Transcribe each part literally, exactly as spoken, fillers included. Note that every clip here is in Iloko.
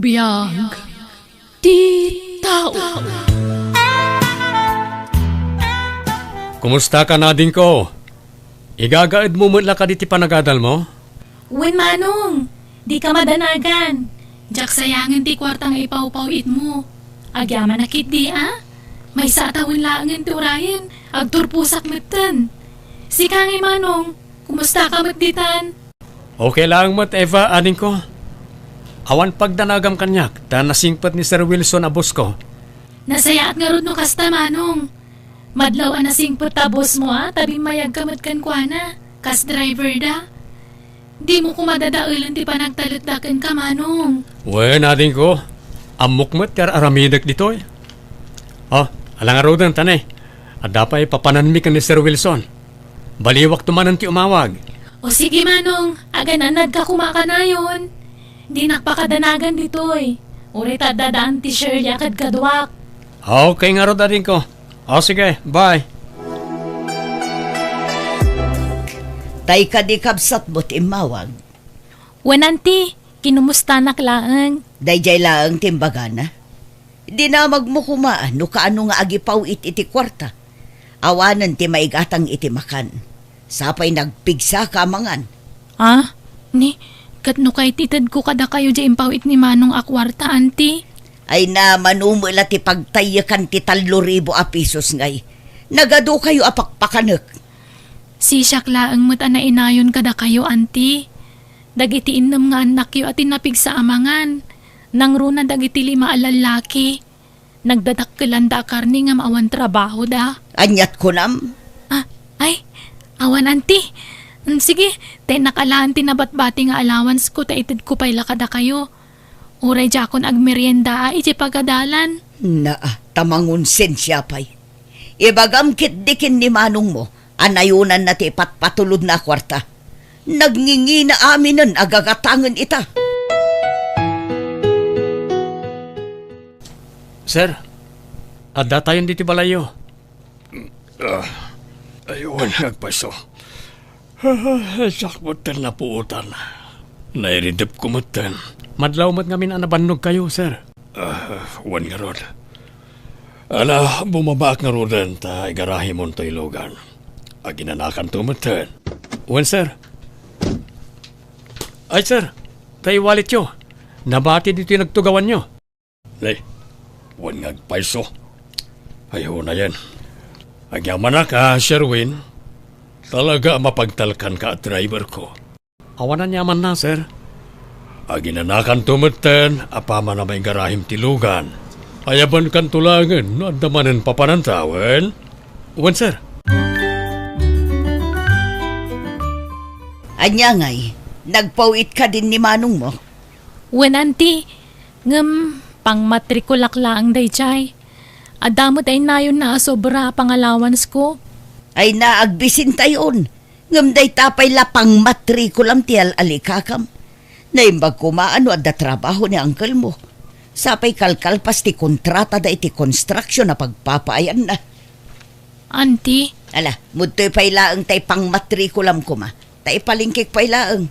Biag ti tao. Kumusta ka, nadingko? Igagaedmo met la kadi ti panagadalmo? Wen, Manong, dika madanagan. Diak sayangen ti kuarta nga ipawpaw-itmo. Agyamanak ketdi a? Maysa a tawen laengen ti urayen, agturposak metten. Sika ngay, Manong, kumusta ka met ditan? Okay laeng met, Eva, adingko. Awan pagdanagam kaniak, ta nasingpet ni Sir Wilson a bossko. Nasayaat ngarud no kasta, Manong. Madlaw a nasingpet ta bosmo a, ta bimmayagka met kenkuana, kas driver da. Dimo koma dadaelen ti panagtalekda kenka, Manong. Wen, adingko, ammok met ti ar-aramidek ditoy. O, ala ngaruden, ta ne, adda pay papananmi ken ni Sir Wilson. Baliwakto manen ti umawag. O sige, Manong, agananadka koma kanayon. Dinak pakadanagan ditoy. Uray ta adda daan ti Shirley a kadkaduak. Okay ngarud, adingko. O sige, bye. Tay kadi kabsatmo ti immawag? Wen, Auntie, kinumustanak laeng. Daydiay laeng ti imbagana. Dinamagmo koma no kaano nga agipaw-it iti kuarta. Awanen ti maigatang iti makan. Sapay nagpigsaka a mangan. Ah, ni, ket no kay ti itedko kadakayo diay impaw-it ni Manong a kuarta, Auntie? Ay na, mano met la ti pagtayyekan ti tallo ribu a pesos ngay. Nagadukayo a pakpakanek. Sisiak laeng met a nainayon kadakayo, Auntie. Dagiti innem nga annakyo a ti napigsa a mangan. Nangruna dagiti lima a lallaki. Nagdadakkelanda a karne ngem awan trabahoda. Aniat kunam? Ah, ay, awan, Auntie. Mm, sige, ta innak alaen ti nabatbati nga allowance ko ta itedko pay la kadakayo. Uray diakon agmerienda a idiay pagadalan. Naa, ta mangonsensia pay. Ibagam ketdi ken ni manongmo a nayonanna ti ipatpatulodna a kuarta. Nagngingina aminen a gagatangen ita. Sir, addatayon ditoy balayyo. Ah, ay, wen nga agpayso. Siak metten napuotan. Nairidepko metten. Madlaw met ngamin a nabannogkayo, sir. Ah, wen ngarud. Ala, bumabaak ngaruden ta igarahimon toy lugan. Aginanakanto metten. Wen, sir. Ay, sir, tay walletyo. Nabati ditoy nagtugawanyo. Ne, wen nga agpayso. Ay, unayen. Agyamanak a, Sherwin. Talaga a mapagtalkanka a driverko. Awan aniamanna, sir. Aginanakanto metten a paman a maigarahim ti lugan. Ayabankanto laengen no adda manen papananta, wen? Wen, sir. Ania ngay, nagpaw-it kadin ni manongmo? Wen, Auntie, ngem pangmatrikulak laeng daydiay. Adda met inayonna a sobra a pangalawansko. Ay na, agbisintayon. Ngem dayta pay la pangmatrikulam ti al-alikakam. Naimbag koma no adda trabaho ni angkelmo. Sapay kalkalpas ti kontratada iti construction a pagpapaayanna. Auntie? Ala, mudtoy pay laeng tay pangmatrikulam koma. Ta ipalingkek pay laeng.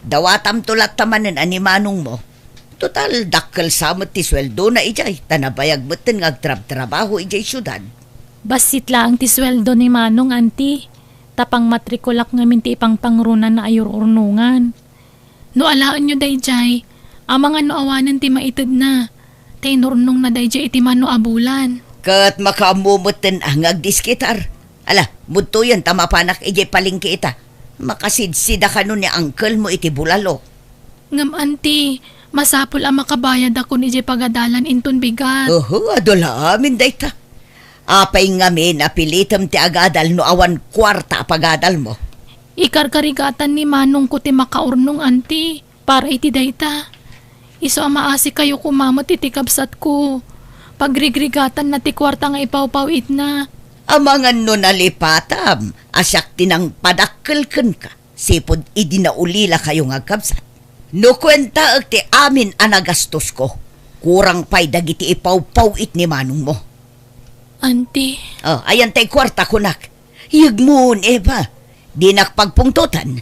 Dawatamto latta manen a ni manongmo. Total, dakkel sa met ti sueldona idiay, ta nabayag metten nga agtrabtrabaho idiay siudad. Bassit laeng ti sueldo ni Manong, Auntie, ta pangmatrikulak ngamin ti ipangpangrunana a yur-urnongan. No alaenyo daydiay, amangan no awanen ti maitedna, ta inurnongna daydiay iti mano a bulan. Ket makaammo metten a nga agdiskitar. Ala, mudtoyen ta mapanak idiay palengke ita. Makasidsidakano ni angkelmo iti bulalo. Ngem, Auntie, masapul a makabayadakon idiay pagadalan inton bigat. Oho, adu la amin dayta. Apay ngamin a pilitem ti agadal no awan kuarta a pagadalmo? Ikarkarigatan ni manongko ti makaurnong, Auntie, para iti dayta. Isu a maasikayo koma met iti kabsatko. Pagrigrigatanna ti kuarta nga ipawpaw-itna. Amangan no nalipatam a siak ti nangpadakkel kenka. Sipud idi naulilakayo nga agkabsat. No kuentaek ti amin a nagastosko, kurang pay dagiti ipawpaw-it ni manongmo. Auntie. Oh, ayan tay kuarta, kunak. Yegmon, Eva. Dinak pagpungtotan.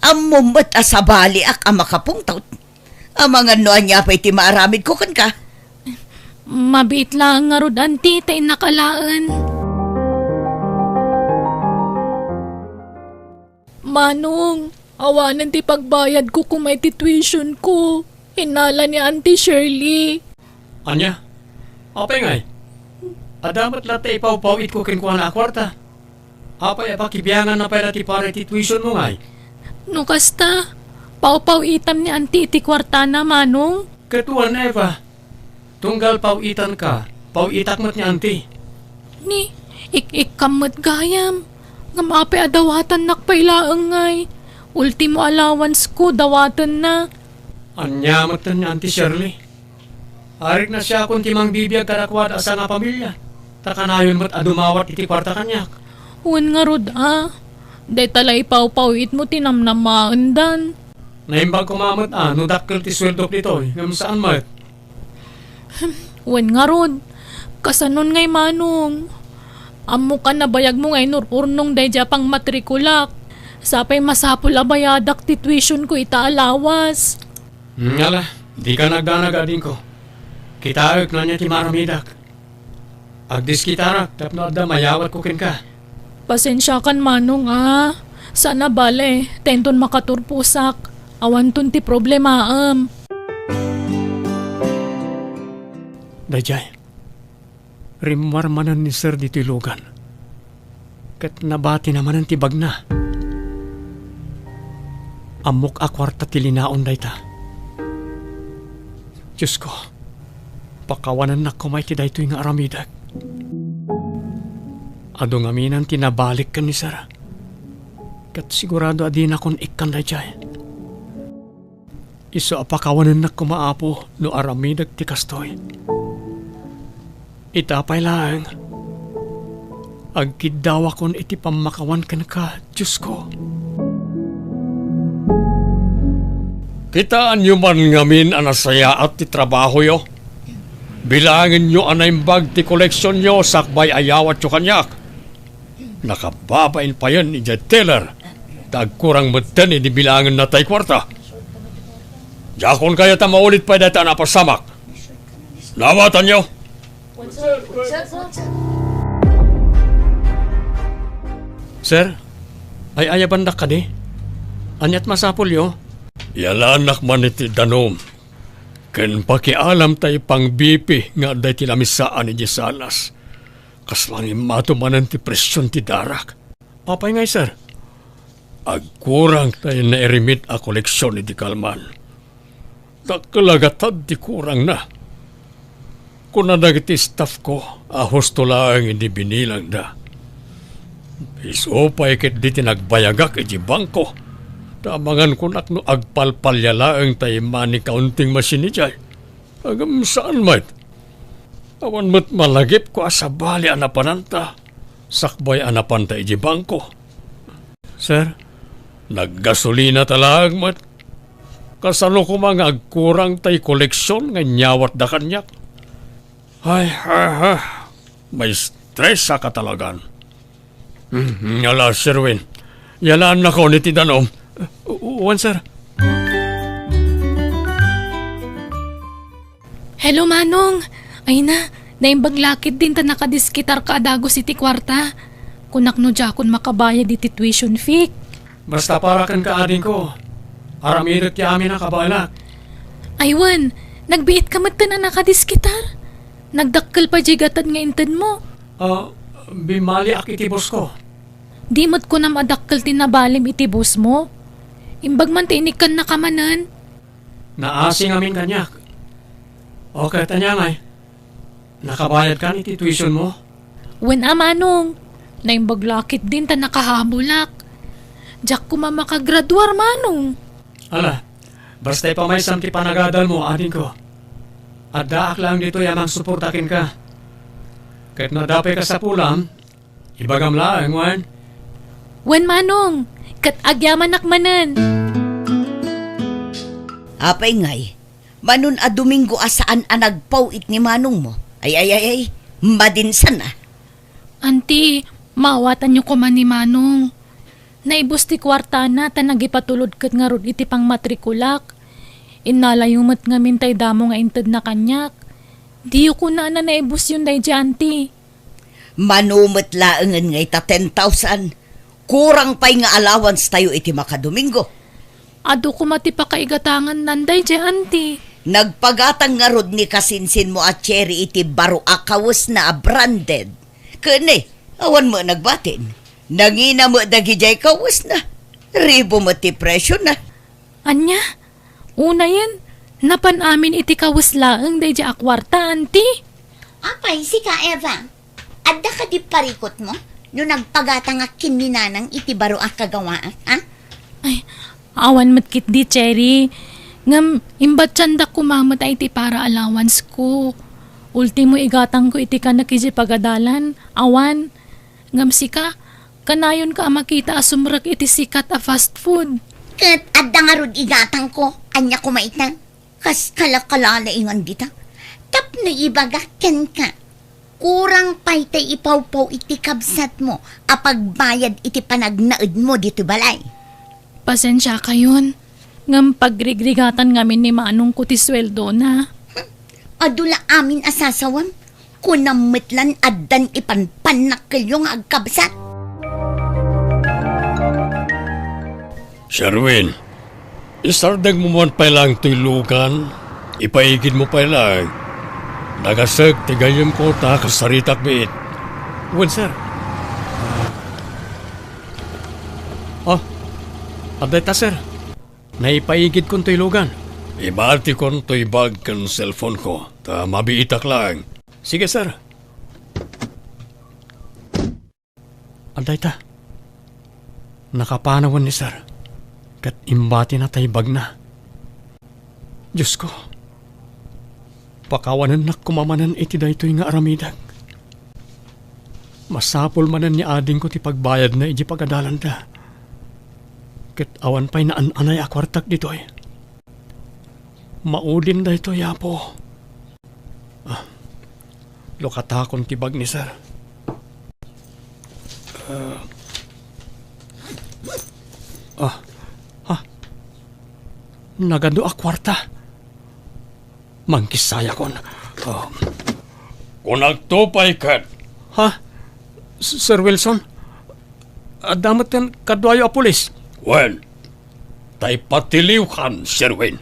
Ammom met a sabaliak a makapungtot. Amangan no ania pay ti maaramidko kenka. Mabiit laeng ngarud, Auntie, ta innak alaen. Manong, awanen ti pagbayadko koma iti tuition ko. Innala ni Auntie Shirley. Ania? Apay ngay? Adda met latta ipawpaw-itko kenkuana a kuarta. Apay a pakibianganna pay la ti para iti tuition mo ngay? No kasta, pawpaw-itam ni Auntie iti kuartana, Manong. Ket wen, Eva. Tunggal paw-itanka, paw-itak met ni Auntie. Ni, ik-ikkam met gayam. Ngem apay a dawatannak pay laeng ngay? Ultimo allowance ko, dawatenna. Ania met ni Auntie Shirley? Arik na siakon ti mangbibiag kadakuada a sangapamilya, ta kanayon met a dumawat iti kuarta kaniak. Wen ngarud a, dayta la ipawpaw-itmo ti namnamaendan. Naimbag koma met a no dakkel ti sueldok ditoy, ngem saan met. Wen ngarud, kasanon ngay, Manong? Ammok a nabayagmo nga inur-urnong daydiay a pangmatrikulak. Sapay masapul a bayadak ti tuition ko ita a lawas. Hmm, ala, dika nagdanag, adingko. Kitaek no ania ti maaramidak. Agdiskitarak tapno adda mayawatko kenka. Pasensiakan, Manong, a. Saan a bale, ta inton makaturposak, awanton ti problemaem. Daydiay, rimmuar manen ni Sir ditoy lugan. Ket nabatina manen ti bagna. Ammok a kuarta ti linaon dayta. Diosko, pakawanennak koma iti daytoy nga aramidek. Adu ngamin ti nabalik ken ni Sir. Ket sigurado a dinakon ikkan daydiay. Isu a pakawanennak koma, Apo, no aramidek ti kastoy. Ita pay laeng, agkiddawakon iti pammakawan kenka, Diosko. Kitaenyo man ngamin a nasayaat ti trabahoyo. Bilangenyo a naimbag ti koleksionyo sakbay a yawatyo kaniak. Nakababain payen idiay teller, ta agkurang metten idi bilangenna tay kuarta. Diakon kayat a maulit pay dayta a napasamak. Nawatanyo? Sir, ay-ayabandak kadi? Aniat masapulyo? Yalanak man iti danum ken pakialam tay pang-B P nga adda iti lamisaan idiay sanas. Kasla nga immato manen ti presion ti darak. Apay ngay, sir? Agkurang tay nairimit a koleksion iti kalman. Dakkel a gatad ti kurangna. Kuna dagiti staff ko a husto laeng idi binilangda. Isu pay ketdi ti nagbayagak iti bangko. Ta amangan kunak no agpalpalia laeng tay money counting machine idiay. Ngem saan met. Awan met malagipko a sabali a napananta, sakbay a napanta iti bangko. Sir? Naggasolina ta laeng met. Kasano koma nga agkurang tay koleksion nga inyawatda kaniak? Ay, ha, ha. Maistresa ka talagan. Hmm, ala, Sir Win. Yalaannakon iti danum. U-, uwan, sir. Hello, Manong. Ay na, naimbag la ketdin ta nakadiskitarka a dagus iti kuarta. Kunak no diakon makabayad iti tuition fee. Basta para kenka, adingko. Aramidek ti amin a kabaelak. Ay wen, nagbiitka metten a nakadiskitar. Nagdakkel pay diay gatad nga intedmo. Ah, bimmaliak iti boss ko. Di met kunam a dakkel ti nabalim iti boss mo. Imbag man ta inikkannaka manen. Naasi ngamin kaniak. O, ket ania ngay? Nakabayadkan iti tuition mo? Wen a, Manong. Naimbag la ketdin ta nakahabulak. Diak koma makagraduar, Manong. Ala, basta ipamaysam ti panagadal mo, adingko. Addaak laeng ditoy a mangsuporta kenka. Ket no adda pay kasapulam, ibagam laeng, wen? Wen, Manong. Ket agyamanak manen. Apay ngay, Manon a Domingo a saan a nagpaw-it ni manong mo. Ay, ay, ay, ay, madinsan a. Anti, maawatanyo koma ni Manong. Naibus ti kuartana ta nagipatulod ket ngarud iti pangmatrikulak. Innalayo met ngamin tay damo nga intedna kaniak. Diyo kunana naibusyon daydiay, Auntie. Mano met laengen nga ita ten thousand. Kurang pay nga allowance tayo iti makadomingo. Adu koma ti pakaigatangannan daydiay, Auntie. Nagpagatang ngarud ni kasinsinmo a Cherry iti baro a kawesna a branded. Ken, awan met nagbatin. Nangina met dagidiay kawesna. Ribo met ti presiona. Ania? Unayen, napan amin iti kawes laeng daydiay a kuarta, Auntie? Apay, sika, Eva? Adda kadi parikutmo no nagpagatangak ken ni Nanang iti baro a kagawaak, ha? Ay, awan met ketdi, Cherry. Ngem, imbattiandak koma met iti para allowance ko. Ultimo igatangko iti kanak idiay pagadalan, awan. Ngem sika, kanayonka a makita a sumrek iti sikat a fast food. Ket adda ngarud igatangko, ania koma ita? Kas kalakalaingan dita. Tapno ibagak kenka, kurang pay tay ipawpaw iti kabsatmo a pagbayad iti panagnaedmo ditoy balay. Pasensiakayon, ngem pagrigrigatan ngamin ni manongko ti sueldona. Hmm, adu la amin a sasawem. Kunam met lan addan ipanpannak kelio nga agkabsat. Sherwin, isardengmo man pay laeng toy lugan. Ipaigidmo pay laeng. Nagasek ti gayyemko ta kasaritak biit. Wen, sir. Ah, adda ita, sir. Naipaigidkon toy lugan. Ibatikon toy bag ken cellphone ko, ta mabiitak laeng. Sige, sir. Adda ita. Nakapanawen ni sir, ket imbatina tay bagna. Diosko, pakawanennak koma manen iti daytoy nga aramidek. Masapul manen ni adingko ti pagbayadna idiay pagadalanda. Ket awan pay naan-anay a kuartak ditoy. Maudin daytoy, Apo. Ah, lukatakon ti bag ni sir. Ah. Ah. Ha? Nagadu a kuarta. Mangkissayakon. Ah. Kunakto pay ket. Ha? S-, Sir Wilson? Adda met ken kaduayo a pulis? Wen, tay patiliwkan, Sherwin.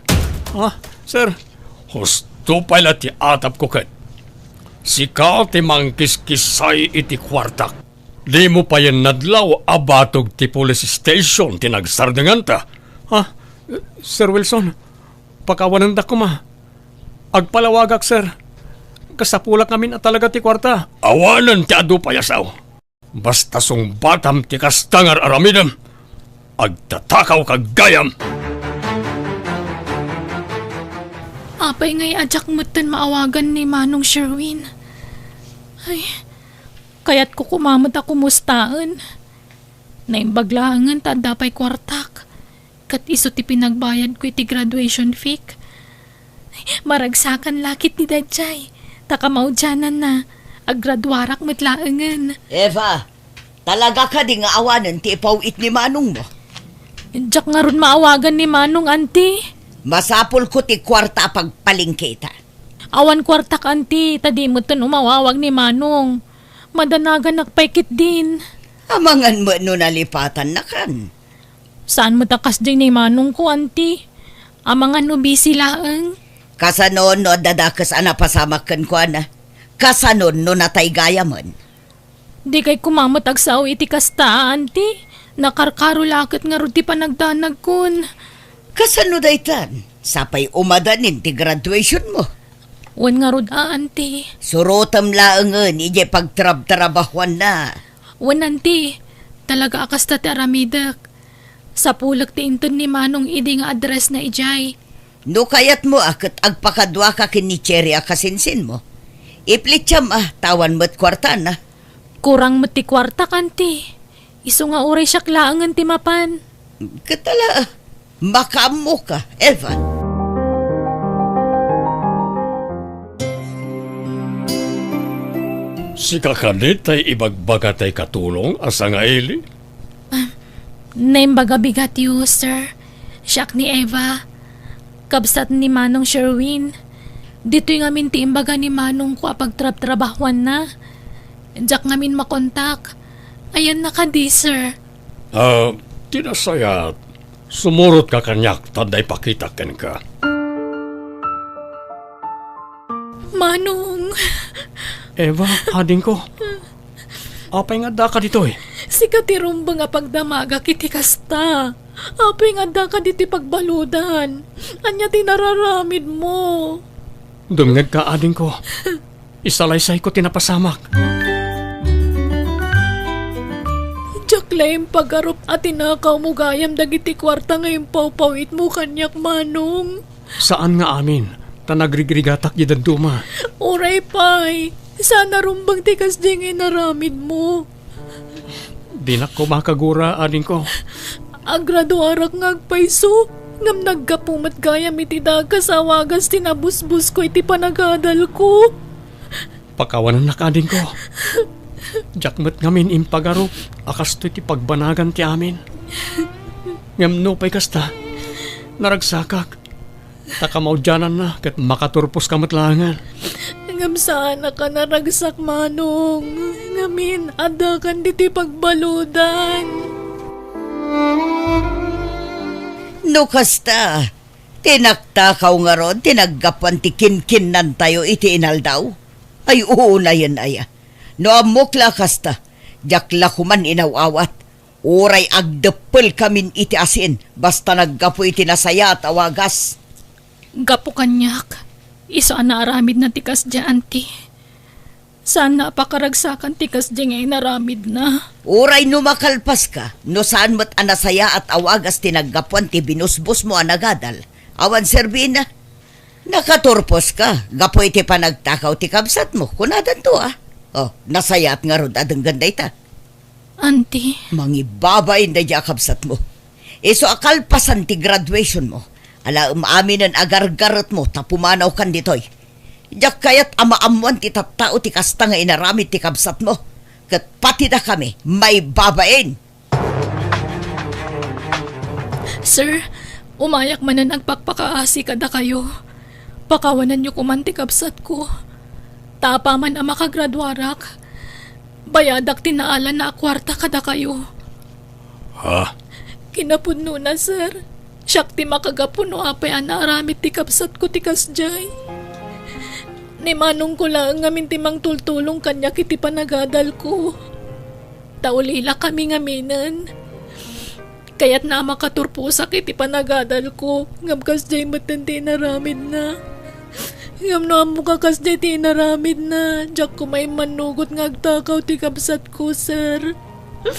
Ah, sir. Husto pay la ti atapko ket. Sika ti mangkiskisay iti kuartak. Dimo payen nadlaw a batog ti police station ti nagsardenganta. Ah, Sir Wilson, pakawanendak koma. Agpalawagak, sir. Kasapulak ngamin a talaga ti kuarta. Awanen ti adu pay a sao. Basta sungbatam ti kasta nga ar-aramidem, agtatakawka gayam. Apay ngay a diak metten maawagan ni Manong Sherwin? Ay, kayatko koma met a kumustaen. Naimbag laengen ta adda pay kuartak. Ket isu ti pinagbayadko iti graduation fee. Maragsakan la ketdi daydiay, ta kamaudiananna, aggraduarak met laengen. Eva, talaga kadi nga awanen ti ipaw-it ni manongmo? Diak ngarud maawagan ni Manong, Auntie. Masapulko ti kuarta a pagpalengketa. Awan kuartak, Auntie, ta di metten umawawag ni Manong. Madanaganak pay ketdin. Amangan met no nalipatannakan. Saan met a kasdiay ni manongko, Auntie? Amangan no busy laeng. Kasano no adda dakes a napasamak kenkuana? Kasano no natay gayamen? Dikay koma met agsao iti kasta, Auntie. Nakarkaro la ket ngarud ti panagdanagkon. Kasano daytan? Sapay umadanin ti graduationmo. Wen ngarud a, Auntie. Surotem laengen idiay pagtrabtrabahuanna. Wen, Auntie, talaga a kasta ti aramidek. Sapulek ti inted ni Manong idi nga addressna idiay. No kayatmo a ket agpakaduaka ken ni Cherry a kasinsinmo, iplittiam a ta awan met kuartana. Kurang met ti kuartak, Auntie. Isu nga uray siak laengen ti mapan. Ket ala, makaammoka, Eva. Sika kadi tay ibagbaga tay katulong a sangaili? Ah, naimbag a bigatyo, sir. Siak ni Eva. Kabsat ni Manong Sherwin, ditoy ngamin ti imbaga ni Manongko a pagtrabtrabahuanna. Diak ngamin makontak. Ayanna kadi, sir? Ah, ti nasayaat, sumurotka kaniak ta adda ipakitak kenka. Manong! Eva, adingko. Apay nga addaka ditoy? Sika ti rumbeng a pagdamagak iti kasta. Apay nga addaka ditoy pagbaludan? Ania ti nararamidmo? Dumngegka, adingko. Isalaysayko ti napasamak. Diak la impagarup a tinakawmo gayam dagiti kuarta nga impawpawitmo kaniak, Manong. Saan nga amin, ta nagrigrigatak iti dadduma. Uray pay, saan a rumbeng ti kasdiay nga inaramidmo. Dinak koma kagura, adingko. Agraduarak nga agpayso, ngem naggapu met gayam iti dakes a wagas ti nabusbosko iti panagadalko. Pakawanennak, adingko. Diak met ngamin impagarup a kastoy ti pagbanagan ti amin. Ngem nupay kasta, naragsakak. Ta kamaudiananna ket makaturposka met laengen. Ngem saannak a naragsak, Manong. Ngamin, addakan ditoy pagbaludan. No kasta, ti naktakaw ngarud ti naggapuan ti kinkinnantayo iti inaldaw? Ay, unayen aya. No ammok la kasta, diak la koman inaw-awat. Uray agdeppelkamin iti asin, basta naggapu iti nasayaat a wagas. Gapu kaniak, isu a naaramidna ti kasdiay, anti. Saanna a pakaragsakan ti kasdiay nga inaramidna. Uray no makalpaska, no saan met a nasayaat a wagas ti naggapuan ti binusbosmo a nagadal, awan serbina. Nakaturposka gapu iti panagtakaw ti kabsatmo, kunadanto a. Oh, nasayaat ngarud a denggen dayta. Anti. Mangibabain daydiay a kabsatmo. Isu a kalpasan ti graduationmo, alaem aminen a gargaretmo ta pumanawkan ditoy. Diak kayat a maammoan ti tattao ti kasta nga inaramid ti kabsatmo. Ket patidakami maibabain. Sir, umayak manen agpakpakaasi kadakayo. Pakawanenyo koman ti kabsatko. Ta apaman a makagraduarak, bayadak ti naalanna a kuarta kadakayo. Ha? Kinapudnona, sir. Siak ti makagapu no apay a naaramid ti kabsatko ti kasdiay. Ni manongko laeng ngamin ti mangtultulong kaniak iti panagadalko. Ta ulilakami ngaminen. Kayatna a makaturposak iti panagadalko, ngem kasdiay metten ti inaramidna. Ngem no ammok a kasdiay ti inaramidna, diak koma immannugot nga agtakaw ti kabsatko, sir.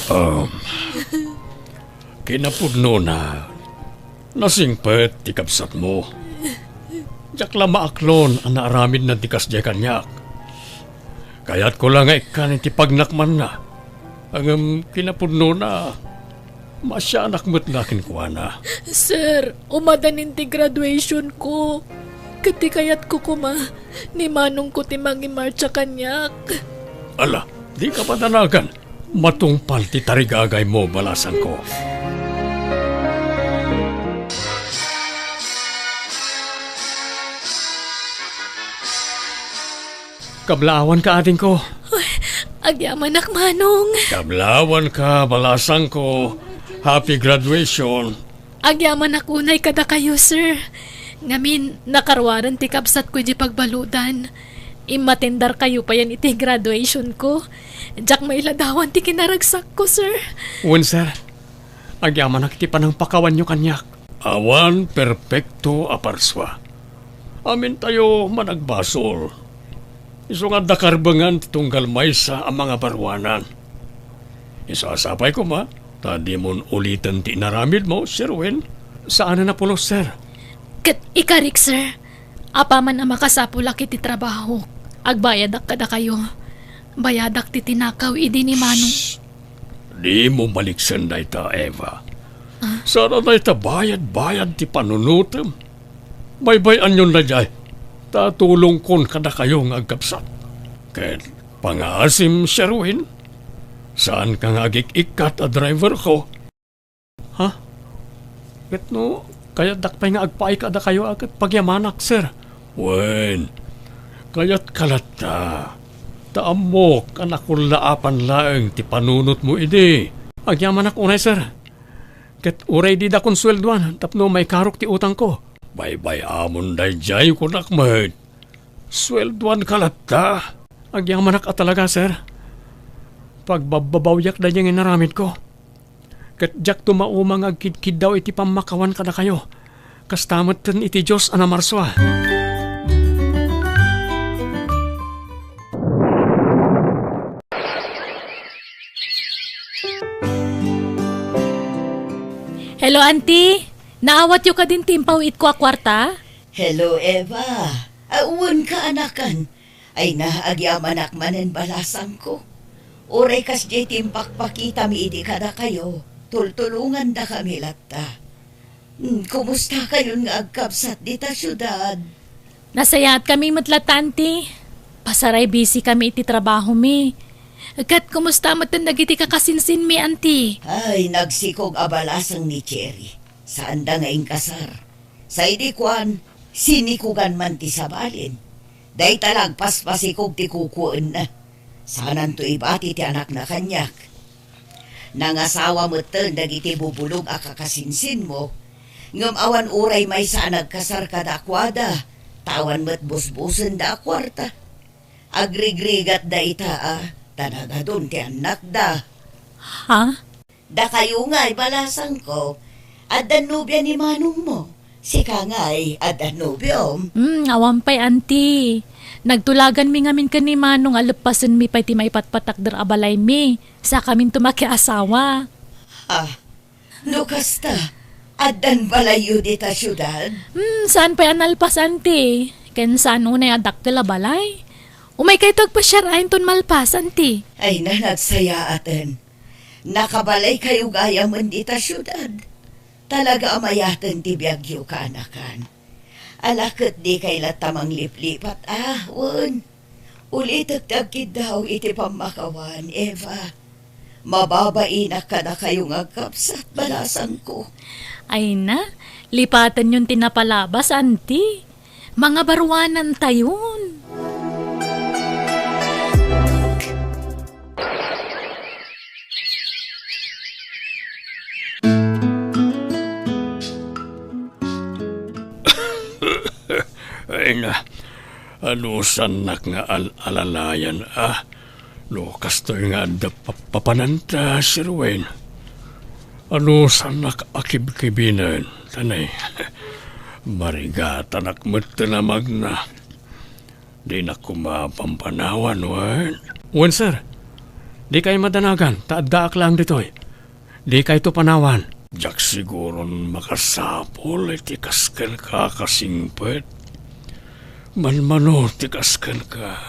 Um, kinapudnona, nasingpet ti kabsatmo. Diak la maaklon a naaramidna ti kasdiay kaniak. Kayatko la nga ikkan iti pagnakmanna. Ngem kinapudnona, maasianak met la kenkuana. Sir, umadanin ti graduationko. Ket ti kayatko koma, ni manongko ti mangimartsa kaniak. Ala, dika madanagan. Matungpal ti tarigagaymo, balasangko. Kablaawanka, adingko. Ay, agyamanak, manong. Kablaawanka, balasangko. Happy graduation. Agyamanak unay kadakayo, sir. Ngamin, nakaruaren ti kabsatko idiay pagbaludan. Immatendarkayo payen iti graduationko. Diak mailadawan ti kinaragsakko, sir. Wen, sir. Agyamanak iti panangpakawanyo kaniak. Awan perpekto a parsua. Amintayo managbasol. Isu nga adda karbengan ti tunggal maysa a mangabaruanan. Isu a sapay koma, ta dimon uliten ti inaramidmo, Sir Win. Saanen a pulos, sir. Ket ikarik, sir, apaman a makasapulak iti trabahok, agbayadak kadakayo. Bayadak ti tinakaw idi ni Manong. Dimo maliksen dayta, Eva. Ah? Saan a dayta bayad-bayad ti panunotem. Baybay-anyon daydiay, ta tulongkon kadakayo nga agkabsat. Ket pangaasim, Sherwin, saanka nga agik-ikkat a driverko. Ha? Ket no Kayatdak pay nga agpaay kadakayo a ket pagyamanak, sir. Wen, kayatka latta. Ta ammok a nakullaapan laeng ti panunotmo idi. Agyamanak unay, sir. Ket uray dida konsueldoan tapno maikarok ti utangko. Baybay-amon daydiay, kunak met. Sueldoanka latta? Agyamanak a talaga, sir. Pagbabbabawiak daydiay nga inaramidko. Ket diak tumauma nga agkidkiddaw iti pammakawan kadakayo. Kasta metten iti Dios a namarsua. Hello, Auntie. Naawatyo kadin ti impaw-itko a kuarta? Hello, Eva. Awan ka, anakan. Ay na, agyamanak manen, balasangko. Uray kasdiay ti impakpakitami idi kadakayo, tultulongandakami latta. Hmm, kumustakayon nga agkabsat dita siudad? Nasayaat kami met latta, Auntie. Pasaray busy kami iti trabahomi. Ket kumusta met dagiti kakasinsinmi, Auntie? Ay, nagsikog a balasang ni Cherry. Saanda nga inkasar. Sa idi kuan, sinikugan man ti sabalin. Dayta la agpaspasikog ti kukuenna. Saananto ibati ti anakna kaniak. Nangasawa metten dagiti bubulog a kakasinsinmo, ngem awan uray maysa a nagkasar kadakuada, ta awan met busbusenda a kuarta. Agrigrigatda ita a, ta nagadun ti annakda. Ha? Dakayo ngay, balasangko, adda nobia ni manongmo. Sika ngay, adda nobiom. Hmm, awan pay, Auntie. Nagtulaganmi ngamin ken ni Manong a leppasenmi pay ti maipatpatakder a balaymi. Sakaminto makiasawa. Ah, no kasta, addan balayyo dita siudad? Hmm, saan pay a nalpas, Auntie? Ken saan unay a dakkel a balay? Umaykayto agpasiar inton malpas, Auntie. Ay na, nagsayaaten. Nakabalaykayo gayamen dita siudad. Talaga a mayaten ti biagyo, kaanakan. Ala, ket dikay latta mangliplipat, a, wen. Ulitek ti agkiddaw iti pammakawan, Eva. Mababainak kadakayo nga agkabsat, balasangko. Ay na, lipatenyon ti napalabas, Auntie. Mangabaruanantayon. Ay na, anusannak nga al-alalayan, a? No kastoy nga adda pa-, papananta, Sir Wayne. Anusannak a kibkibinen, tanay. Marigatanak met ti namagna. Dinak koma pampanawan, wen? Wen, sir. Dikay madanagan, ta addaak laeng ditoy. Dikayto panawan. Diak siguron makasapul iti kas kenka a kasingpet. Manmano ti kas kenka.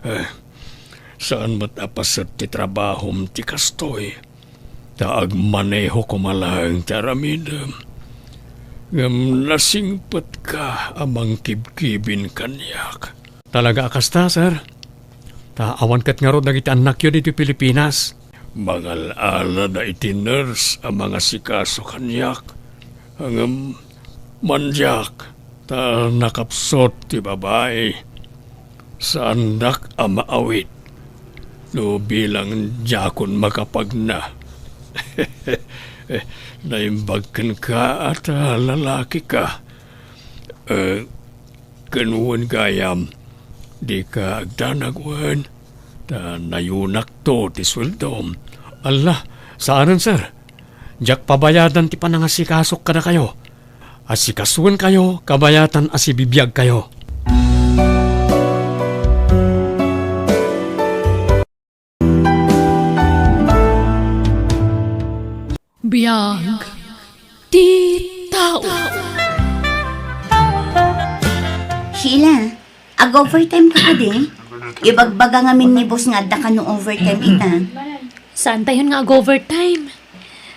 Eh, saan met a paset ti trabahom ti kastoy. Ta agmaneho koma laeng ti aramidem. Ngem nasingpetka a mangkibkibin kaniak. Talaga a kasta, sir. Ta awan ket ngarud dagiti annakyo ditoy Pilipinas. Mangal-alada iti nurse a mangasikaso kaniak. Ngem mandiak, ta nakapsut ti babai. Saandak a maawit no bilang diakon makapagna. Naimbag kenka a ta lalakika. Eh, ken wen gayam, dika agdanag wen, ta nayonakto ti sueldom. Alla, saanen, sir. Diak pabayadan ti panangasikasok kadakayo. Asikasoenkayo kabayatan a sibibiagkayo. Biag ti tao. Sheila, ag-overtime ka kadi? Ibagbaga ngamin ni boss nga adda kano overtime ita. Saantayon nga ag-overtime?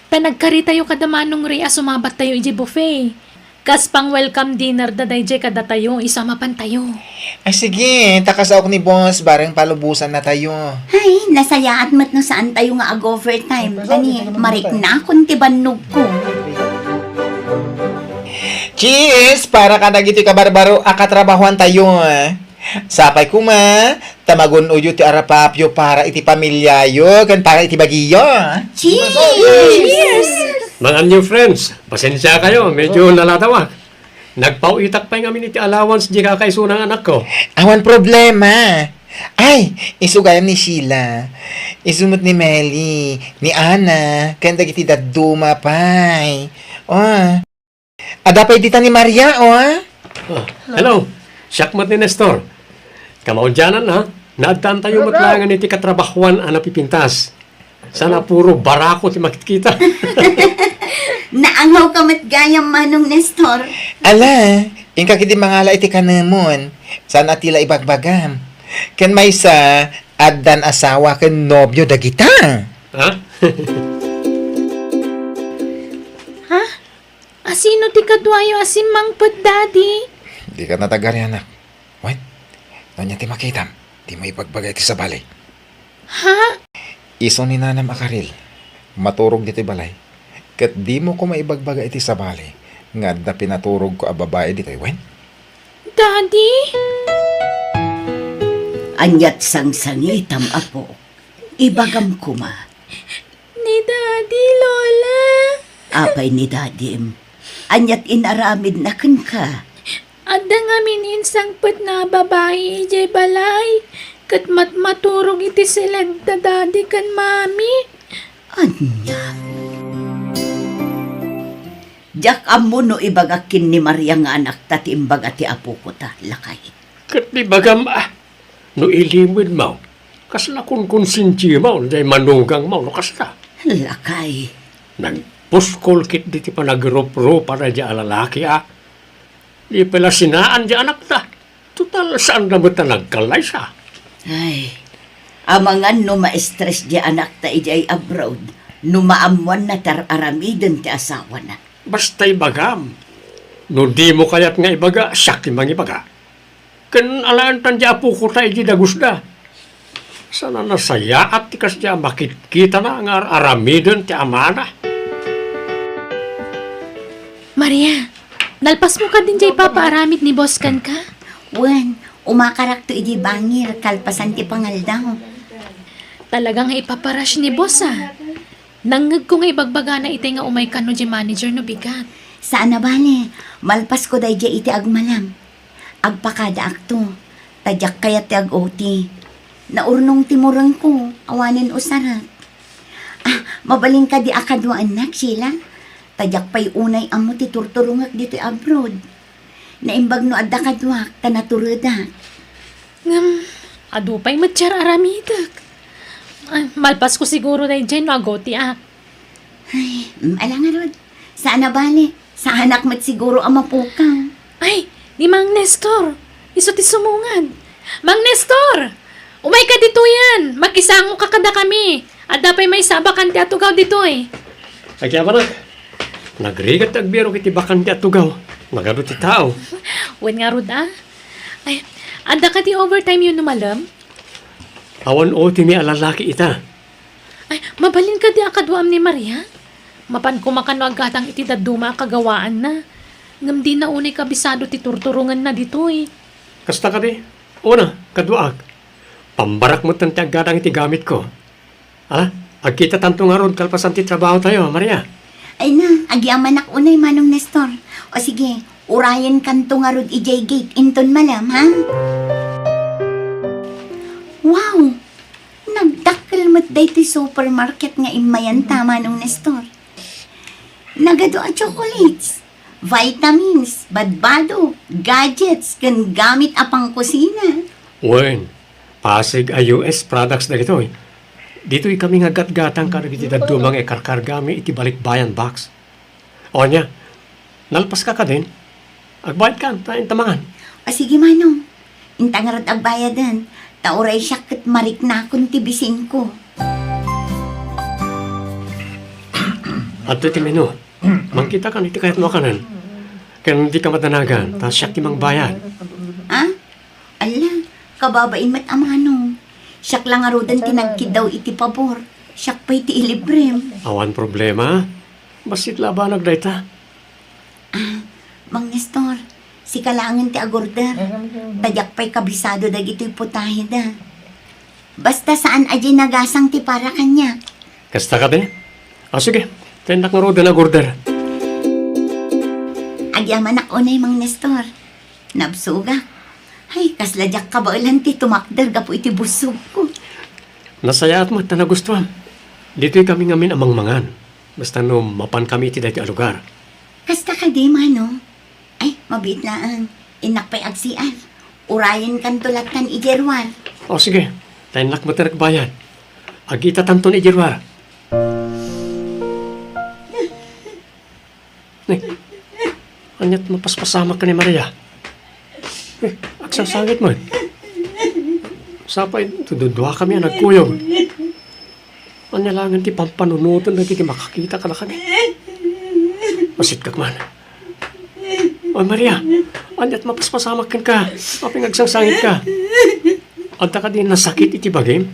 Ta nagkaritayo kada Manong Ray a sumabattayo idiay buffet. Kas pang-welcome dinner da daydiay kadatayo, isu a mapantayo. Ay, sige, ta kasaok ni boss, bareng palubosannatayo. Ay, nasayaat met no saantayo nga ag-overtime. Ay, kani, sige, mariknakon ti bannogko. Cheers para kadagitoy kabarbaro a katrabahoantayo. Sapay koma, ta magun-oyo ti arapapyo para iti pamiliayo ken para iti bagiyo. Cheers! Cheers! Mga new friends, pasensya kayo, medyo nalatawak. Nagpauitak pay ngamin iti allowance di kakaisuna nga anakko. Awan problema. Ay, isu gayam ni Sheila. Isu met ni Meli, ni Ana, ken dagiti dadduma pay. Oh. Adda pay dita ni Maria, oh. Ah, hello. Siak met ni Nestor. Kamaudianan, ha? Naaddaantayo met laengen iti katrabahoan a napipintas. Sana puro barako ti makitkita. Naangaw ka met gayam, Manong Nestor. Ala, inka ketdi mangala iti kanemon. Saan a ti la ibagbagam. Ken maysa, addan asawa ken nobio dagita. Ha? Ha? Asino ti kaduayo a simmangpet, Daddy? Dika natagari, anak. Wen, no ania ti makitam, dimo ibagbaga iti sabali. Ha? Isu ni nanam a Karil, maturog ditoy balay. Ket dimo koma ibagbaga iti sabali nga adda pinaturogko a babai ditoy, wen? Daddy? Aniat sangsangitam, apo? Ibagam koma. Ni Daddy, Lola. Apay ni Dadim? Aniat inaramidna kenka? Adda ngamin insangpetna a babai idiay balay, ket matmaturog iti siled da Daddy ken Mami. Ania? Diak ammo no ibagak ken ni Maria nga anakta ti imbaga ti apokota, lakay. Ket ibagam, ah, no ilimedmo, kasla konkonsensiamo, diay manugangmo, no kasta. Lakay. Nagpuskol ketdi ti panagruprupa daydiay a lalaki, ah. Di pay la sinaan diay anakta. Total, saanda met a nagkallaysa. Ay, amangan no ma-stress diay anakta idiay abroad, no maammoanna ti ar-aramiden ti asawana. Basta ibagam. No dimo kayat nga ibaga, siak ti mangibaga. Ken alaentan diay apokota idiay dagusda. Saan a nasayaat ti kasdiay a makitkitana nga ar-aramiden ti amana. Maria, nalpasmo kadin diay ipapaaramid ni boss kenka? Wen, umakarakto idiay bangir kalpasan ti pangaldaw. Talaga nga ipapa-rush ni boss, ah. Nangngegko nga ibagbagana itay nga umay kano diay manager no bigat. Saan a bale, malpasko daydiay iti agmalem. Agpakadaakto, ta diak kayat ti ag-O T. Naurnong ti murengko, awanen usarek. Ah, mabalin kadi a kaduaennak, Sheila? Ta diak pay unay ammo ti turturongek ditoy abroad. Naimbag no adda kaduak, ta naturedak. Ngem, adu pay met ti ar-aramidek. Ay, malpasko siguro daydiay no ag-O T-ak. Ay, mm, ala ngarud. Saan a bale. Saanak met siguro a mapukaw. Ay, ni Mang Nestor. Isu ti sumungad. Mang Nestor! Umayka ditoyen. Makisangoka kadakami. Adda pay maysa a bakante a tugaw ditoy. Agyamanak. Nagrigat ti agbirok iti bakante a tugaw. Nagadu ti tao. Wen ngarud, ah. Ay, adda kadi overtime-yo no malem? Awan O T-mi a lalaki ita. Ay, mabalin kadi a kaduaam ni Maria? Mapan koma kano aggatang iti dadduma a kagawaanna. Ngem dina unay kabisado ti turturongenna ditoy. Kasta kadi? Una, kaduaak. Pambarak metten ti aggatang iti gamitko. Ala, agkitatanto ngarud kalpasan ti trabahotayo, Maria. Ay na, agyamanak unay, Manong Nestor. O sige, urayenkanto ngarud idiay gate inton malem, ha? Wow! Nagdakkel met daytoy supermarket nga immayanta, Manong Nestor. Nagadu a chocolates, vitamins, badbado, gadgets, ken gamit a pangkusina. Wen, Pasig a U S products dagitoy. Ditoy kami nga gatgatang kadagiti dadduma nga ikarkargami iti balikbayan box. O ania, nalpaska kadin? Agbayadkan, ta inta mangan. O sige, Manong. Inta ngarud agbayaden, ta uray siak ket mariknakon ti bisinko. Adtoy ti menu. Mangkitakan iti kayatmo a kanen. Ken dika madanagan, ta siak ti mangbayad. Ah? Alla, kababain met a Manong. Siak la ngaruden ti nagkiddaw iti pabor. Siak pay ti ilibrem. Awan problema. Bassit la a banag dayta. Ah, Mang Sika laengen ti agorder. Ta diak pay kabisado dagitoy putaheda. Basta saan a diay nagasang ti para kaniak. Kasta kadi? Ah, sige. Tennak ngaruden nga agorder. Agyamanak unay, Mang Nestor. Nabsogak. Ay, kasla diak kabaelan ti tumakder gapu iti bussogko. Nasayaat met ta nagustuam. Ditoy kami ngamin a mangmangan. Basta no mapan kami iti daytoy a lugar. Kasta kadi, Mano? Ay, mabiit laeng. Innak pay agsiar. Urayenkanto lattan idiay ruar. O, sige. Ta innak met ti nagbayad. Agitatanton idiay ruar. Ni, ania't mapaspasamak ken ni Maria? Eh, agsangsangit met. Sapay, duduakami a nagkuyog. Ania laengen ti pampanunoten dagiti makakita kadakami? Masitkak man. Oy, Maria, ania't mapaspasamak kenka? Apay nga agsangsangitka? Adda kadi nasakit iti bagim?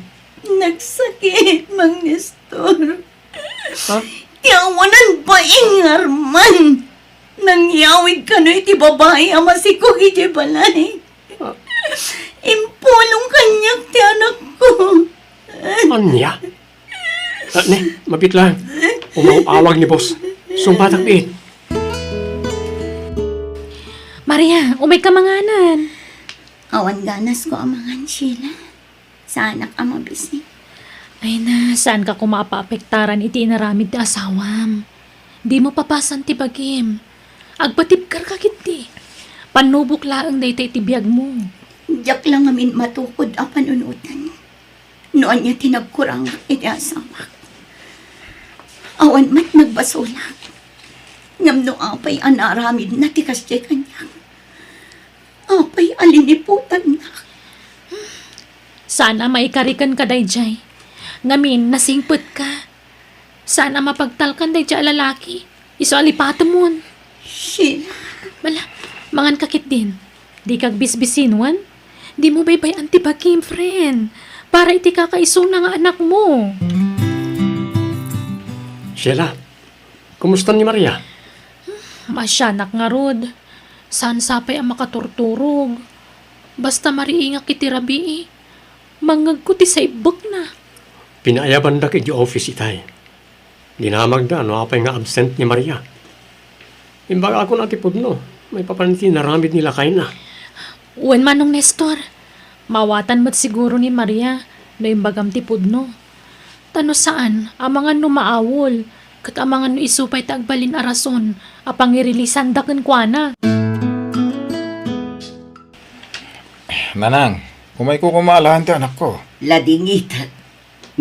Nagsakit, Mang Nestor. Ha? Ti awanan bain nga Arman. Nangyawid kano iti babai a masikog idiay balay. Ah. Impulong kaniak ti anakko. Ania? Ah, ne, mabiit laeng. Umaw-awag ni boss. Sungbatak biit. Maria, umayka manganan. Awan ganasko a mangan, Sheila. Saanak a mabisi. Ay na, saanka koma a paapektaran iti inaramid ti asawam. Dimo papasan ti bagim. Agpatibkarka ketdi. Pannubok laeng dayta iti biagmo. Diak la ngamin matukod a panunoten no ania ti nagkurangak iti asawak. Awan met nagbasolak. Ngem no apay a naaramidna ti kasdiay kaniak, apay a liniputannak? Saan a maikariken kadaydiay. Ngamin, nasingpetka. Saan a mapagtalkan daydiay a lalaki. Isu a lipatemon. Sheila. Bala, manganka ketdin. Dika agbisbisinuen. Dimo baybay-an ti bagim, friend. Para iti kakaisuna nga anakmo. Sheila, kumusta ni Maria? Maasianak ngarud. Saan sapay a makaturturog. Basta mariingak iti rabii, mangngegko ti saibbekna. Pinaayabandak idiay office itay. Dinamagda no apay nga absent ni Maria. Imbagakon a ti pudno, maipapan iti naramid ni lakayna. Wen, Manong Nestor, maawatan met siguro ni Maria no imbagam ti pudno. Ta no saan, amangan no maawol, ket amangan no isu pay ti agbalin a rason a pangirelasanda kenkuana. Nanang, umayko koma alaen ti anakko. Ladingitek,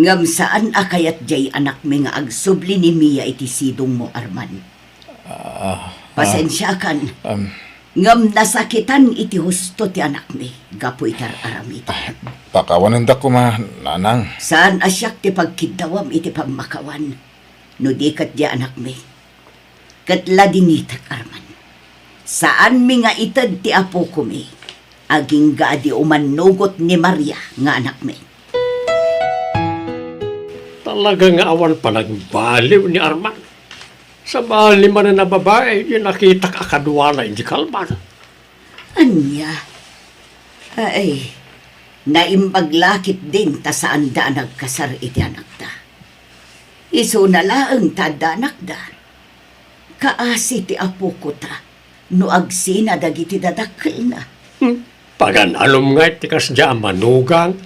ngem saan a kayat diay anakmi nga agsubli ni Mia iti sidongmo, Arman. Ah, ah. Pasensiakan. Um, Ngem nasakitan iti husto ti anakmi gapu iti ar-aramid. Ah, pakawanendak koma, Nanang. Saan a siak ti pagkiddawam iti pammakawan, no di ket diay anakmi. Ket ladingitek, Arman. Saanmi nga ited ti apokomi, agingga a di umannugot ni Maria nga anakmi. Talaga nga awan panagbaliw ni Arman. Sabali manen a babai, ti nakitak a kaduana idi kalman. Ania? Ay, naimbag la ketdin ta saanda a nagkasar iti anakda. Isuna laeng ta adda anakda. Kaasi ti apokota no agsina dagiti dadakkelna. Hmm. Pagan-anom nga iti kasdiay a manugang,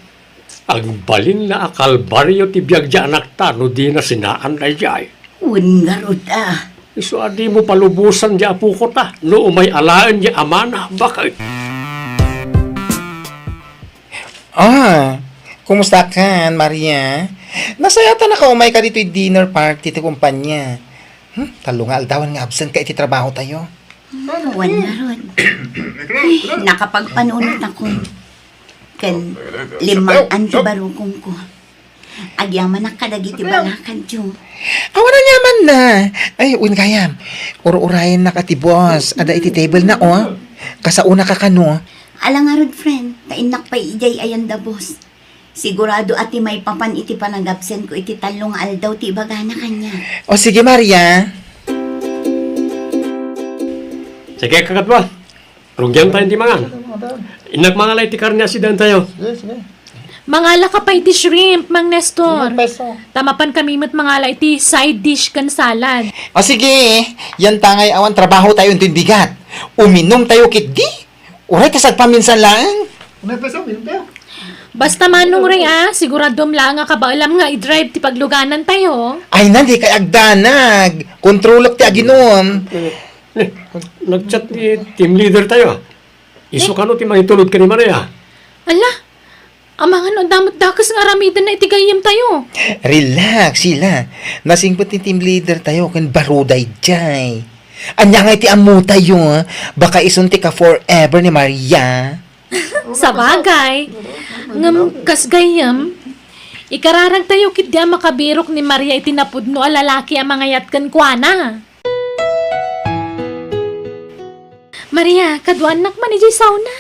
agbalinna a kalbario ti biag diay anakta no dina sinaan daydiay. Wen ngarud a. Isu a dimo palubosan diay apokota no umay alaen diay amana, baket. Ah, kumustakan, Maria? Nasayatanaka umayka ditoy dinner party ti kumpanya. Hmm, tallo nga aldawen nga absent ka iti trabaho tayo. Awan ngarud. Ay, nakapagpanunot ako. Ken limmang-an ti barukongko. Agyamanak kadagiti balakadyo. Awan aniamanna. Ay, wen gayam. Ur-urayennak a ti boss. Adda iti table na, oh. Kasaonaka kano. Ala ngarud, friend. Ta innak pay idiay ayanda, boss. Sigurado a ti maipapan iti panagabsentko iti tallo nga aldaw ti ibagana kaniak. O sige, Maria. Sige, kakadua. Rugian tayo ti mangan. Innak mangala iti karne a sidaentayo. Sige, sige. Mangalaka pay iti shrimp, Mang Nestor. Limang peso. Ta mapankami met mangala iti side dish ken salad. O sige, yan ta ngay awan trabaho tayo intoy bigat. Uminom tayo ketdi. Uray ta sadpaminsan laeng. Limang peso, limang peso. Basta Manong Ray, ah, siguradom laeng a kabaelam nga i-drive ti pagluganantayo. Ay na, dikay agdanag. Kontrolek ti aginom. Eh, nag-chat ni team leader tayo, ah. Isu kano ti mangitulod ken ni Maria? Ala, amangan no adda met dakes nga aramidenna iti gayyemtayo. Relax, Sheila. Nasingpet ti team leader tayo ken baruda idiay. Ania ngay ti ammotayo, ah? Baka isun ti ka-forever ni Maria. Sabagay. Ngem kas gayyem, ikararagtayo ketdi a makabirok ni Maria iti napudno a lalaki a mangayat kenkuana. Maria, kaduaannak man idiay sauna.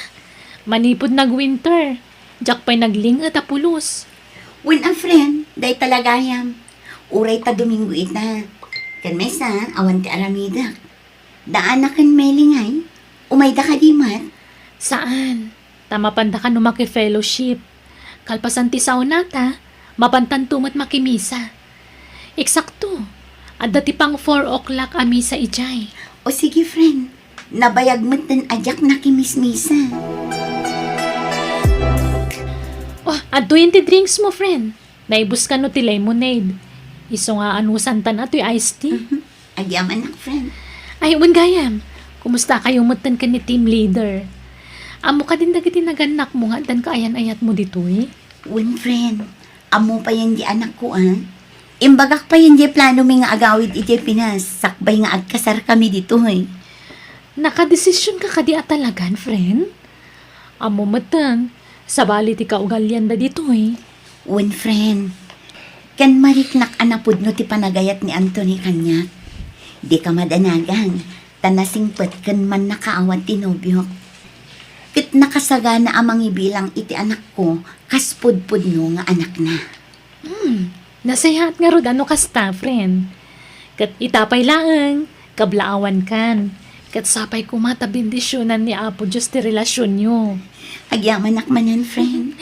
Manipud nag-winter, diak pay nagling-et a pulos. Wen a friend, dayta la gayam. Uray ta Domingo ita. Ken maysa, awan ti aramidek. Daana ken Meli ngay, umayda kadi met? Saan. Ta mapanda kano maki-fellowship. Kalpasan ti saunata, mapantanto met makimisa. Eksakto, adda ti pang four o'clock a misa idiay. O sige, friend. Nabayag metten a diak nakimismisa. Oh, adtoyen ti drinks mo, friend. Naibus kano ti lemonade. Isu nga anusantan a toy iced tea. Mhm. Agyamanak, friend. Ay, wen gayam. Kumusta kayo metten ken ni team leader? Ammo kadin dagiti nagannakmo nga addan kaayan-ayatmo ditoy? Wen, friend. Ammo payen di anakko, ah. Imbagak payen di plano mi nga agawid idiay Pinas, sakbay nga agkasar kami ditoy. Nakadesisyonka kadi a talagan, friend? Ammo metten, sabali ti kaugalianda ditoy. Wen, friend. Ken mariknak a napudno ti panagayat ni Anthony kaniak. Dika madanagan, ta nasingpet ken mannakaawat ti nobiok. Ket nakasagana a mangibilang iti anakko kas pudpudno nga anakna. Hmm, nasayaat ngarud a no kasta, friend. Ket ita pay laeng, kablaawankan. Ket sapay koma ta bendisionan ni Apo Dios ti relasionyo. Agyamanak manen, friend.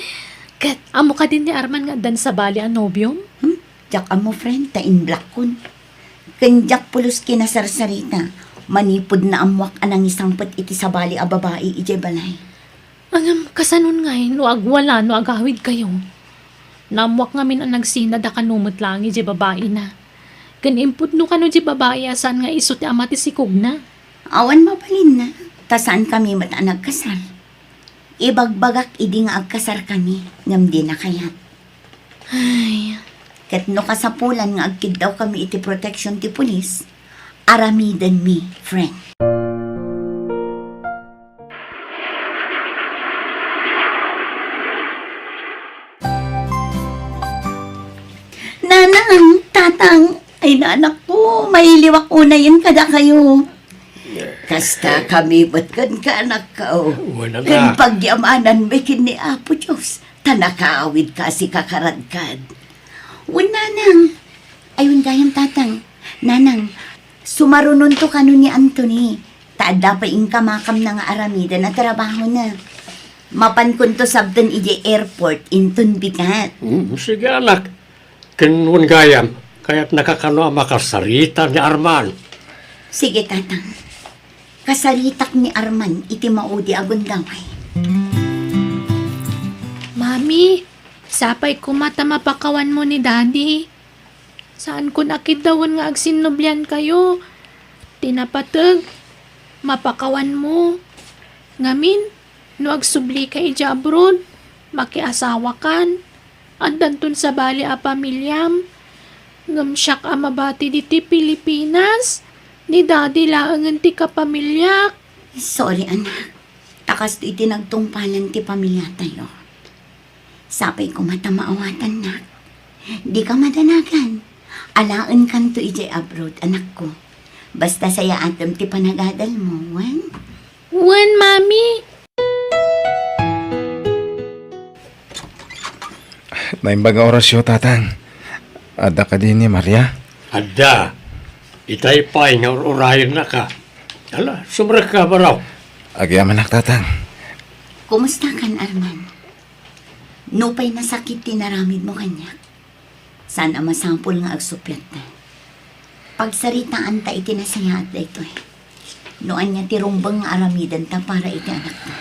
Ket ammo kadin ni Arman nga addan sabali a nobiom? Hmm? Diak ammo, friend, ta inblockon. Ken diak pulos kinasarsarita, manipud naammoak a nangisangpet iti sabali a babai idiay balay. Ngem kasanon ngay no agwala no agawidkayo? Naammoak ngamin a nagsinada kano met laeng idiay babaina. Ken impudno kano diay babai a saan nga isu ti ama ti sikogna. Awan mabalinna, ta saan kami met a nagkasar. Ibagbagak idi nga agkasar kami, ngem dina kayat. Ay. Ket no kasapulan nga agkiddawkami iti protection ti pulis, aramidenmi, friend. Nanang, tatang, ay, nanakko, mailiwak unayen kadakayo. Kasta kami met kenka, anakko. Wen, ata. Ken pagyamananmi ken ni Apo Dios, ta nakaawidka a sika karadkad. Wen, nanang. Ay, wen gayam, tatang. Nanang, sumarunonto kano ni Anthony. Ta adda pay inkamakamna nga aramiden a trabahona. Mapankonto sabten idiay airport inton bigat. Mm, sige, anak. Ken wen gayam, kayatnaka kano a makasarita ni Arman? Sige, tatang. Kasaritak ni Arman iti maudi a gundaway. Mami, sapay koma ta mapakawanmo ni Daddy. Saankon a kiddawen nga agsinnubliankayo. Ti napateg, mapakawanmo. Ngamin, no agsublika idiay abroad, makiasawakan. Addanton sabali a pamiliam. Ngem siak a mabati ditoy Pilipinas, ni Daddy laengen ti kapamiliak. Sorry, anak. Ta kastoy ti nagtungpalan ti pamiliatayo. Sapay koma ta maawatannak. Dika madanagan. Alaenkanto idiay abroad, anakko. Basta sayaatem ti panagadalmo, wen? Wen, Mami. Naimbag nga orasyo, Tatang. Adda kadi ni Maria? Adda. Itay pay nga ur-urayennaka. Ala, sumrekka, baro. Agyamanak, Tatang. Kumustakan, Arman? Nupay nasakit ti naramidmo kaniak, saan a masapul nga agsuppiatta. Pagsaritaanta iti nasayaat daytoy. No ania ti rumbeng nga aramidenta para iti anakta.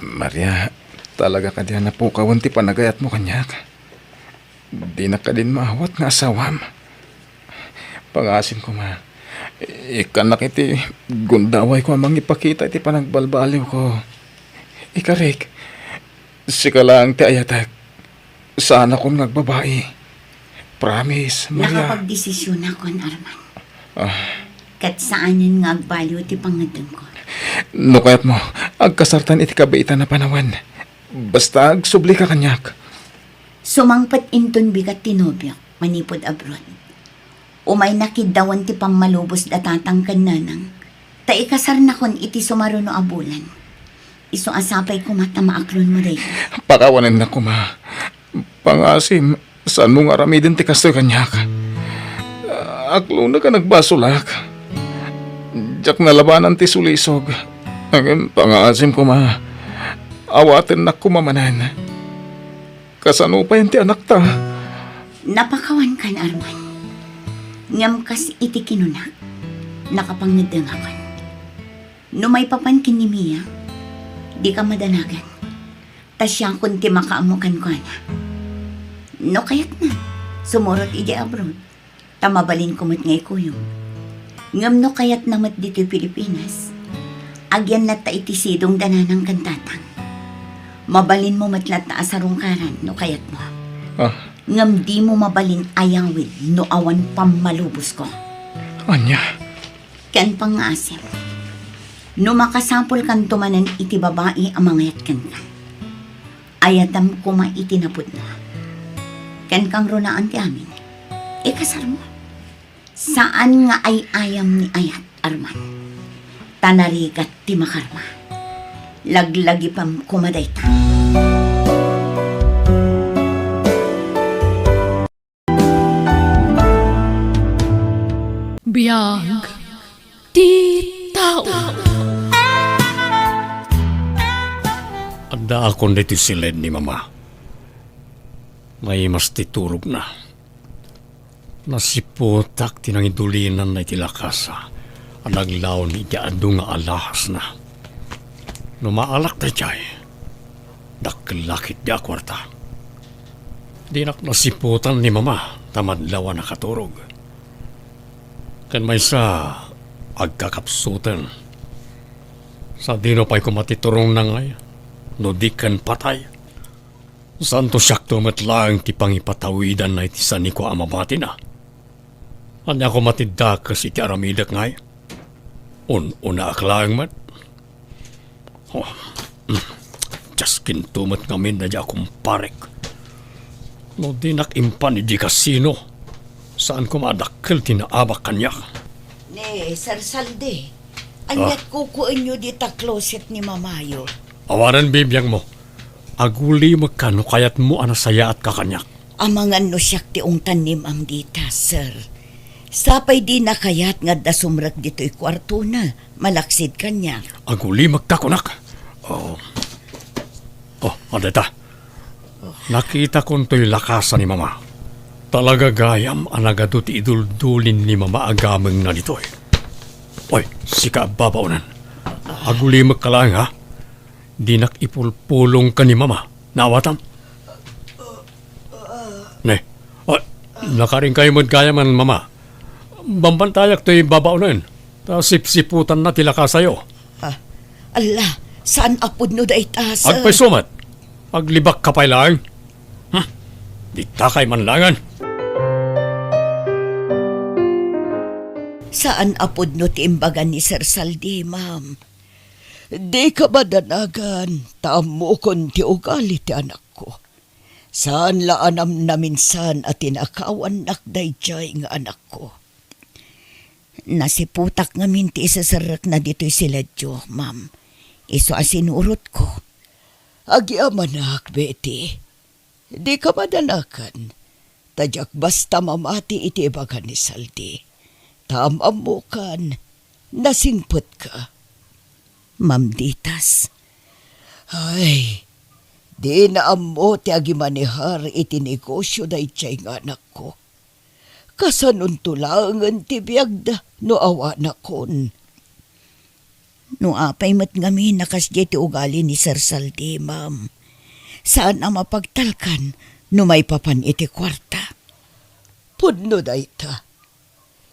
Maria, talaga kadi a napukawen ti panagayatmo kaniak? Dinak kadin maawat nga asawam. Pangaasim koma, ikkannak iti gundawayko a mangipakita iti panagbalbaliwko. Ikarik, sika laeng ti ayatek. Saanakon nga agbabai. Promise, Maria. Nakapagdesisionakon, Arman. Ah. Ket saanen nga agbaliw ti pangngeddengko. No kayatmo, agkasartan iti kabiitan a panawen. Basta agsublika kaniak. Sumangpet inton bigat ti nobiok manipud abroad. Umay nakiddawan ti pammalubos da tatang ken nanang, ta ikasarnakon iti sumaruno a bulan. Isu a sapay koma ta maaklonmo dayta. Pakawanennak koma. Pangaasim, saanmo nga aramiden ti kastoy kaniak. Aklonek a nagbasolak. Diak nalabanan ti sulisog. Ngem pangaasim koma, awatennak koma manen. Kasano pay ti anakta? Napakawankan, Arman. Ngem kas iti kinunak, nakapangngeddengakan. No maipapan ken ni Mia, dika madanagan. Ta siakon ti makaammo kenkuana. No kayatna, sumurot idiay abroad. Ta mabalinko met nga ikuyog. Ngem no kayatna met ditoy Pilipinas, agyan latta iti sidong da nanang ken tatang. Mabalinmo met latta a sarungkaran no kayatmo. Ah. Ngem dimo mabalin ayawid no awan pammalubosko. Ania? Ken pangngaasim, no makasapulkanto manen iti babai a mangayat kenka, ayatam koma iti napudno. Ken kangrunaan ti amin, ikasarmo. Saan nga ay-ayam ni ayat, Arman. Ta narigat ti makarma. Laglagipem koma dayta. Biag ti tao. Addaakon ditoy siled ni Mama. Naimas ti turogna. Nasiputak ti nangidulinanna iti lakasa a naglaon iti adu nga alahasna. No maalak daydiay, dakkel la ketdi a kuarta. Dinak nasiputan ni Mama ta madlaw a nakaturog. Ken maysa, agkakapsuten. Sadino pay koma ti turongna ngay, no di ken patay? Santo siakto met laeng ti pangipatawidanna iti saniko a mabatina. Ania koma ti dakes iti aramidek ngay? Un-unaak laeng met. Oh, mm. Diaskinto met ngamin daydiay a kumparek. No dinak impan idi kasino, saan koma a dakkel ti naabak kaniak. Ni Sir Saldi, aniat kukuenyo dita closet ni Mamayo? Awanen bibiangmo. Agulimekka no kayatmo a nasayaatka kaniak. Amangan no siak ti ungtan ni Ma'am dita, sir. Sapay dina kayat nga adda sumrek ditoy kuartona, malaksid kaniak. Agulimekka kunak. Oh. Oh, adda ita. Nakitakon toy lakasa ni Mama. Talaga gayam a nagadu ti iduldulin ni Mama a gamengna ditoy. Oy, sika a babaonen. Agulimekka laeng, ha? Dinak ipulpulong ken ni Mama. Naawatam? Ne. Ah, nakarinkayo met gayamen, Mama. Bambantayak toy babaonen. Ta sipsiputanna ti lakasayo. Ah, ala, saan a pudno dayta, sir? Agpayso met. Aglibakka pay laeng. Hmm. Ditakay man laengen. Saan a pudno ti imbaga ni Sir Saldi, ma'am. Dika madanagan, ta ammokon ti ugali ti anakko. Saan la a namnaminsan a tinakawannak daydiay nga anakko. Nasiputak ngamin ti iseserrekna ditoy siledyo, ma'am. Isu a sinurotko. Agyamanak, Betty. Dika madanagan, ta diak basta mamati iti ibaga ni Saldi. Ta am-ammokan, nasingpetka. Ma'am Ditas. Ay, dina ammo ti agimanehar iti negosio daydiay nga anakko. Kasanonto laengen ti biagda no awanakon. No apay met ngamin a kasdiay ti ugali ni Sir Saldi, ma'am, saan a mapagtalkan no maipapan iti kuarta. Pudno dayta.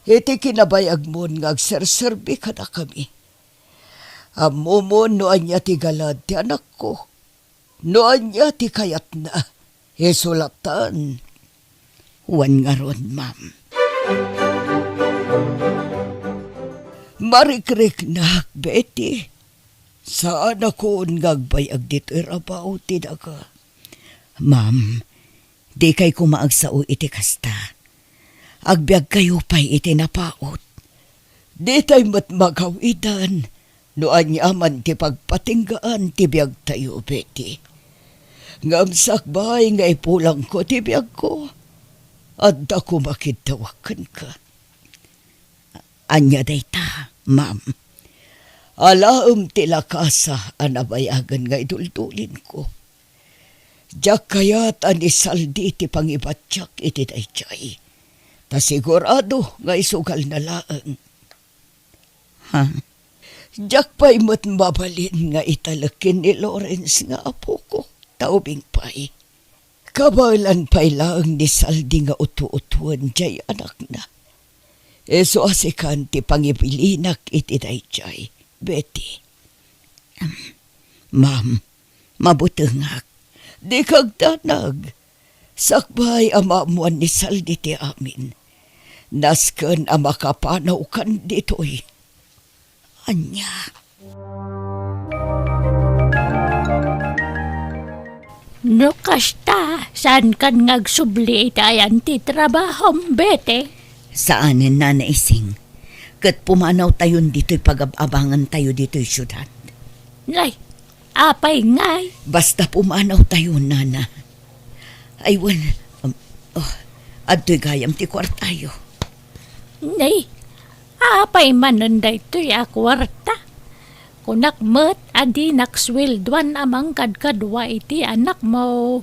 Iti kinabayagmon nga agserserbi kadakami. Ammomon no ania ti galad ti anakko, no ania ti kayatna, isu latta. Wen ngarud, ma'am. Marikriknak, Betty. Saanakon nga agbayag ditoy rabaw ti daga. Ma'am, dikay koma agsao iti kasta. Agbiagkayo pay iti napaut. Ditay met magawidan no aniaman ti pagpatinggaan ti biagtayo, Betty. Ngem sakbay nga ipulangko ti biagko, adda koma kiddawak kenka. Ania dayta, ma'am? Alaem ti lakasa a nabayagen nga iduldulinko. Diak kayat a ni Saldi ti pangibatiak iti daydiay. Ta sigurado nga isugalna laeng. Ha? Diak pay met mabalin nga italek ken ni Lawrence nga apoko, ta ubing pay. Kabaelan pay laeng ni Saldi nga utu-utuen diay anakna. Isu a sikan ti pangibilinak iti daydiay, Betty. Ma'am, mabutengak. Dika agdanag. Sakbay a maammoan ni Saldi ti amin, nasken a makapanawkan ditoy. Ania? No kasta, saankan nga agsubli iti ayan ti trabahom, Betty? Saanen, Nana Ising. Ket pumanawtayon ditoy pagab-abangantayo ditoy siudad. Nay, apay ngay? Basta pumanawtayo, Nana. Ay, wen, um, oh, adtoy gayam ti kuartayo. Nay, apay manen daytoy a kuarta? Kunak met a dinak sueldoan a mangkadkadua iti anakmo.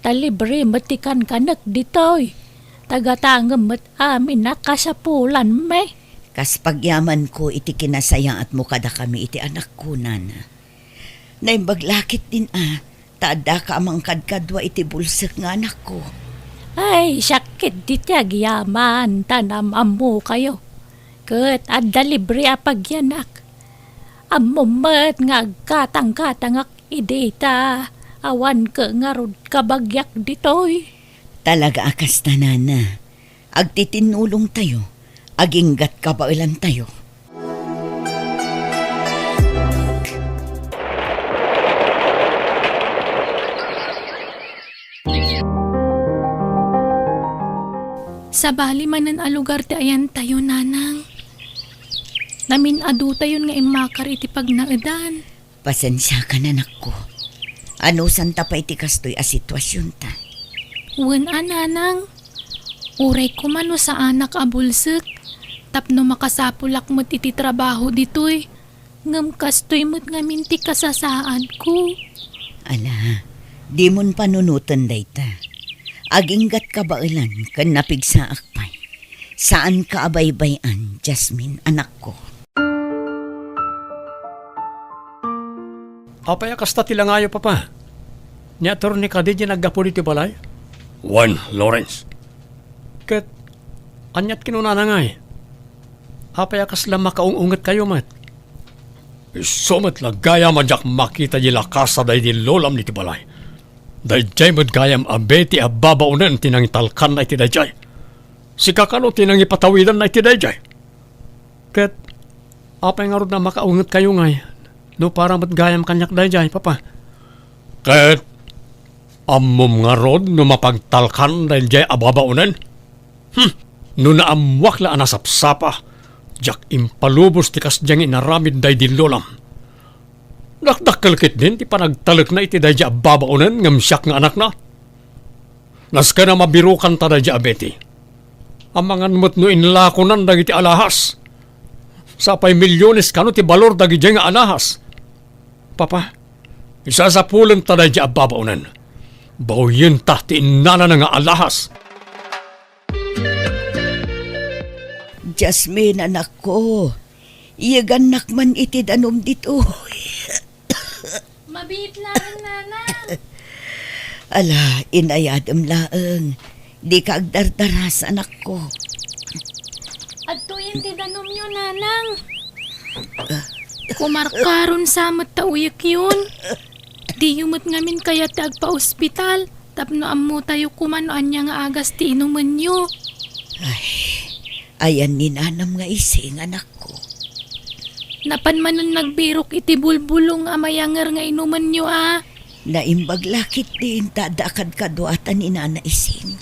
Ta libre met ti kankanek ditoy. Tagatangem met amin a kasapulanmi. Kas pagyamanko iti kinasayaatmo kadakami iti anakko, Nana. Naimbag la ketdin a, ta addaka a mangkadkadua iti bulsek nga anakko. Ay, siak ketdi ti agyaman, ta naam-ammokayo. Ket adda libre a pagyanak. Ammom met nga agkatangkatangak idi ta awan ket ngarud kabagiak ditoy. Talaga a kasta, Nana. Agtitinnulongtayo, aginggat kabaelantayo. Sabali manen a lugar ti ayantayo, Nanang. Namin-adutayon nga immakar iti pagnaedan. Pasensiakan, anakko. Anusanta pay ti kastoy a situasionta. Wen a, Nanang. Uray koma no saanak a bulsek, tapno makasapulak met iti trabaho ditoy. Ngem kastoy met ngamin ti kasasaadko. Ala, dimon panunoten dayta. Aginggat kabaelan ken napigsaak pay. Saanka a baybay-an, Jasmine, anakko. Apay a kasta ti langayo, Papa? Ni Attorney kadi diay naggapu ditoy balay? Wen, Lawrence. Ket aniat kinunana ngay? Apay a kasla makaung-ungetkayo met? Isu met la gayam a diak makita diay lakasa daydi lolam ditoy balay. Daydiay met gayam a Betty a babaonen ti nangitalkanna iti daydiay. Sika kano ti nangipatawidanna iti daydiay. Ket apay ngarud a makaungetkayo ngay no para met gayam kaniak daydiay, Papa? Ket ammom ngarud no mapagtalkan daydiay a babaonen? Hmm, no naammoak la a nasapsapa, diak impalubos ti kasdiay nga inaramid daydi lolam. Dakdakkel ketdin ti panagtalekna iti daydiay a babaonen ngem siak nga anakna. Nasken a mabirokanta daydiay a Betty. Amangan met no inlakonan dagiti alahas. Sapay milyones kano ti balor dagidiay nga alahas. Papa, isasapulenta daydi a babaonen. Baoyenta ti innana nga alahas. Jasmine, anakko, iyegannak man iti danum ditoy. Mabiit laeng, Nanang. Ala, inayadem laeng. Dika agdardaras, anakko. Adtoyen ti danumyo, Nanang. Ah. Kumarkaron sa met ta uyekyon. Diyo met ngamin kayat ti agpaospital tapno ammotayo koma no ania nga agas ti inumenyo. Ay, ayan ni Nanam nga Ising, anakko. Napan manen nagbirok iti bulbulong a mayanger nga inumenyo a. Naimbag la ketdin ta adda kadkaduatan ni Nana Ising.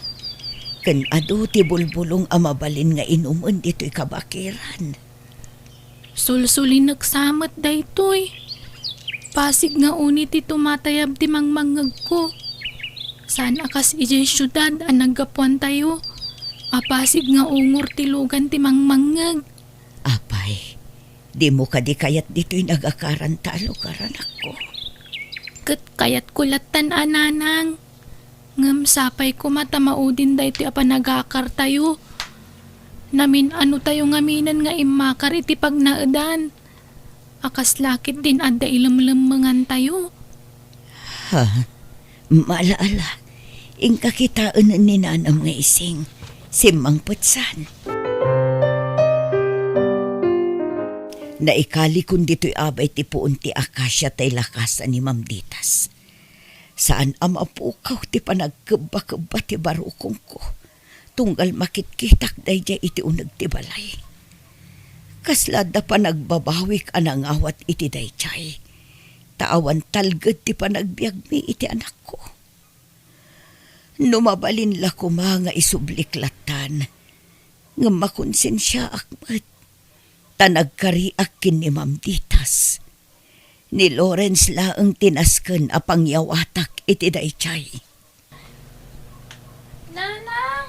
Ken adu ti bulbulong a mabalin nga inumen ditoy kabakiran. Sulsulinek sa met daytoy. Pasig nga uni ti tumatayab ti mangmangngegko. Saan a kas idiay siudad a naggapuantayo a pasig nga ungor ti lugan ti mangmangngeg. Apay, dimo kadi kayat ditoy nagakaranta a lugar, anakko? Ket kayatko lattan a, Nanang. Ngem sapay koma ta maudin daytoy a panagakartayo. Namin-anotayo ngaminen nga immakar iti pagnaedan. A kasla ketdin adda ilemlemmengantayo. Ha? Mala-ala, inka kitaen ni Nanam nga Ising. Simmangpetsan. Naikalikon ditoy abay ti puon ti akasia tay lakasan ni Mamditas. Saan a mapukaw ti panagkebbakebba ti barukongko, tunggal makitkitak daydiay iti uneg ti balay. Kasla adda panagbabawik a nangawat iti daydiay, ta awan talged ti panagbiagmi iti anakko. No mabalin la koma nga isublik lattan, ngem makonsensiaak met, ta nagkariak ken ni Mamditas. Ni Lawrence laeng ti nasken a pangyawatak iti daydiay. Nanang!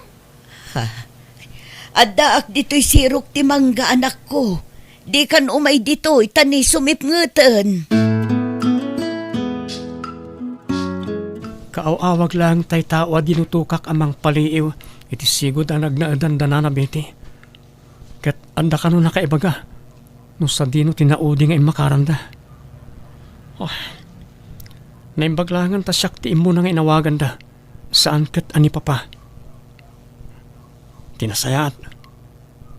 Ha? Addaak ditoy sirok ti mangga, anakko. Dikan umay ditoy, ta ni sumipngeten. Kaaw-awag laeng tay tao a dinutokak a mangpaliiw iti sigud a nagnaedan da Nana Betty. Ket adda kano nakaibaga no sadino ti naudi nga immakaranda. Oh, naimbag laengen ta siak ti immuna nga inawaganda, saan ket a ni Papa. Ti nasayaat,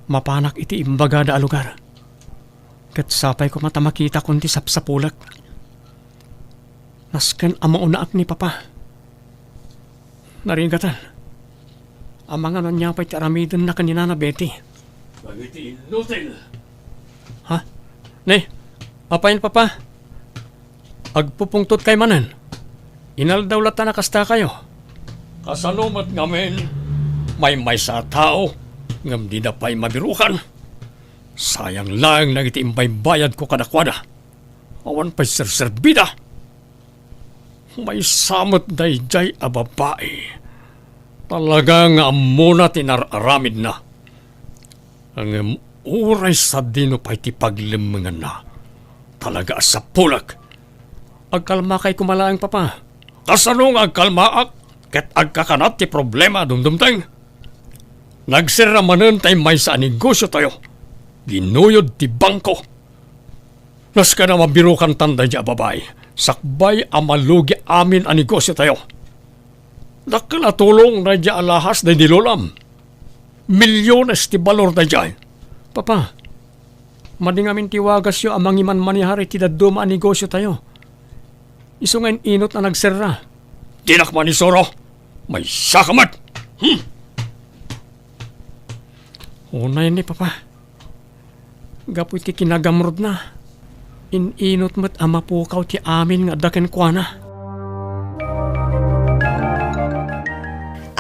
mapanak iti imbagada a lugar. Ket sapay koma ta makitakon ti sapsapulek. Nasken a maunaak ni Papa. Narigatan. Amangan ania pay ti aramidenna ken ni Nana Betty. Dagiti inutil. Ha? Ne, apay, Papa? Agpupungtotkay manen. Inaldaw latta a kastakayo. Kasano met ngamin, maymaysa a tao, ngem dida pay mabirukan. Sayang laeng dagiti imbaybayadko kadakuada. Awan pay serserbida. Maysa met daydiay a babai. Talaga nga ammona ti nar-aramidna. Ngem uray sadino pay ti paglemmenganna. Talaga a sapulek. Agkalmakay koma laeng, Papa. Kasano nga agkalmaak ket agkakanat ti problema a dumdumteng? Nagserra manen tay maysa a negosiotayo. Ginuyod ti bangko. Nasken a mabirukantan daydiay a babai, sakbay a malugi amin a negosiotayo. Dakkel a tulong daydiay a lahas daydi lolam. Milyones ti balor daydiay. Papa, madi ngamin ti wagasyo a mangimanmanehar iti dadduma a negosiotayo. Isu nga in-inot a nagserra. Dinak manisuro. Maysaka met. Hmm. Unay ni, Papa. Gapu iti kinagamrudna, in-inot met a mapukaw ti amin nga adda kenkuana.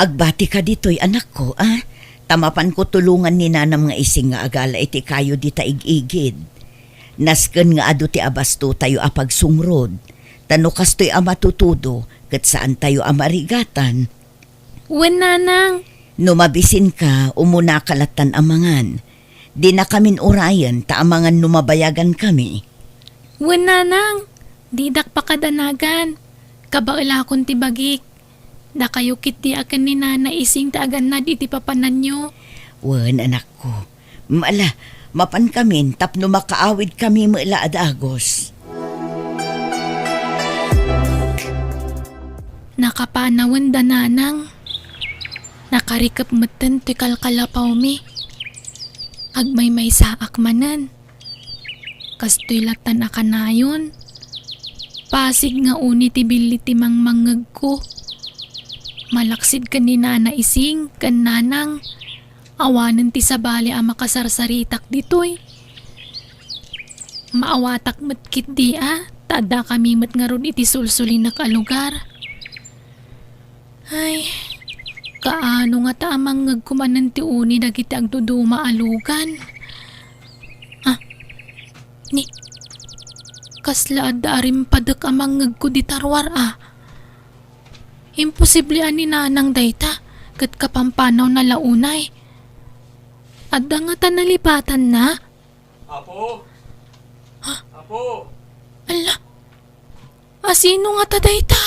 Agbatika ditoy, anakko, a? Ta mapanko tulongan ni Nanam nga Ising nga agala iti kayo dita ig-igid. Nasken nga adu ti abastotayo a pagsungrod, ta no kastoy a matutudo, ket saantayo a marigatan. Wen, Nanang. No mabisinka, umunaka lattan a mangan. Dinakamin urayen ta amangan no mabayagankami. Wen, Nanang. Didak pakadanagan. Kabaelakon ti bagik. Dakayo ketdi a ken ni Nana Ising ti agannad iti papananyo. Wen, anakko. Ala, mapankamin tapno makaawidkami met la a dagus. Nakapanawen da Nanang. Nakarikep metten ti kalkalapawmi. Agmaymaysaak manen. Kastoy lattan a kanayon. Pasig nga uni ti billi ti mangmangngegko. Malaksid ken ni Nana Ising ken Nanang, awanen ti sabali a makasarsaritak ditoy. Maawatak met ketdi a, ta addakami met ngarud iti sulsulinek a lugar. Ay, kaano ngata a mangngegko manen ti uni dagiti agduduma a lugan? Ah, ni, kasla adda a rimpadek a mangngegko dita ruar a? Imposible a ni Nanang dayta, ket kapampanaw na la unay. Adda ngata nalipatanna? Apo? Ha? Apo? Ala, asino ngata dayta?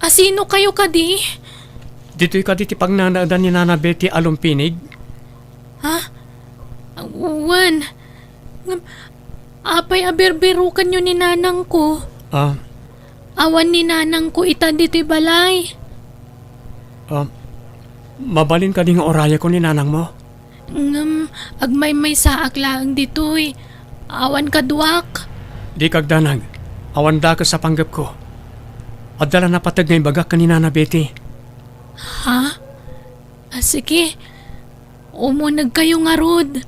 Asinokayo kadi? Ditoy kadi ti pagnanaedan ni Nana Betty a lumpinig? Ha? Wen. Ngem, apay a birbirokanyo ni nanangko? Ah. Awan ni nanangko ita ditoy balay. Ah, mabalin kadi nga urayekon ni nanangmo? Ngem, agmaymaysaak laeng ditoy. Awan kaduak. Dika agdanag. Awan dakes a panggepko. Adda la napateg nga ibagak ken ni Nana Betty. Ha? Ah, sige. Umunegkayo ngarud.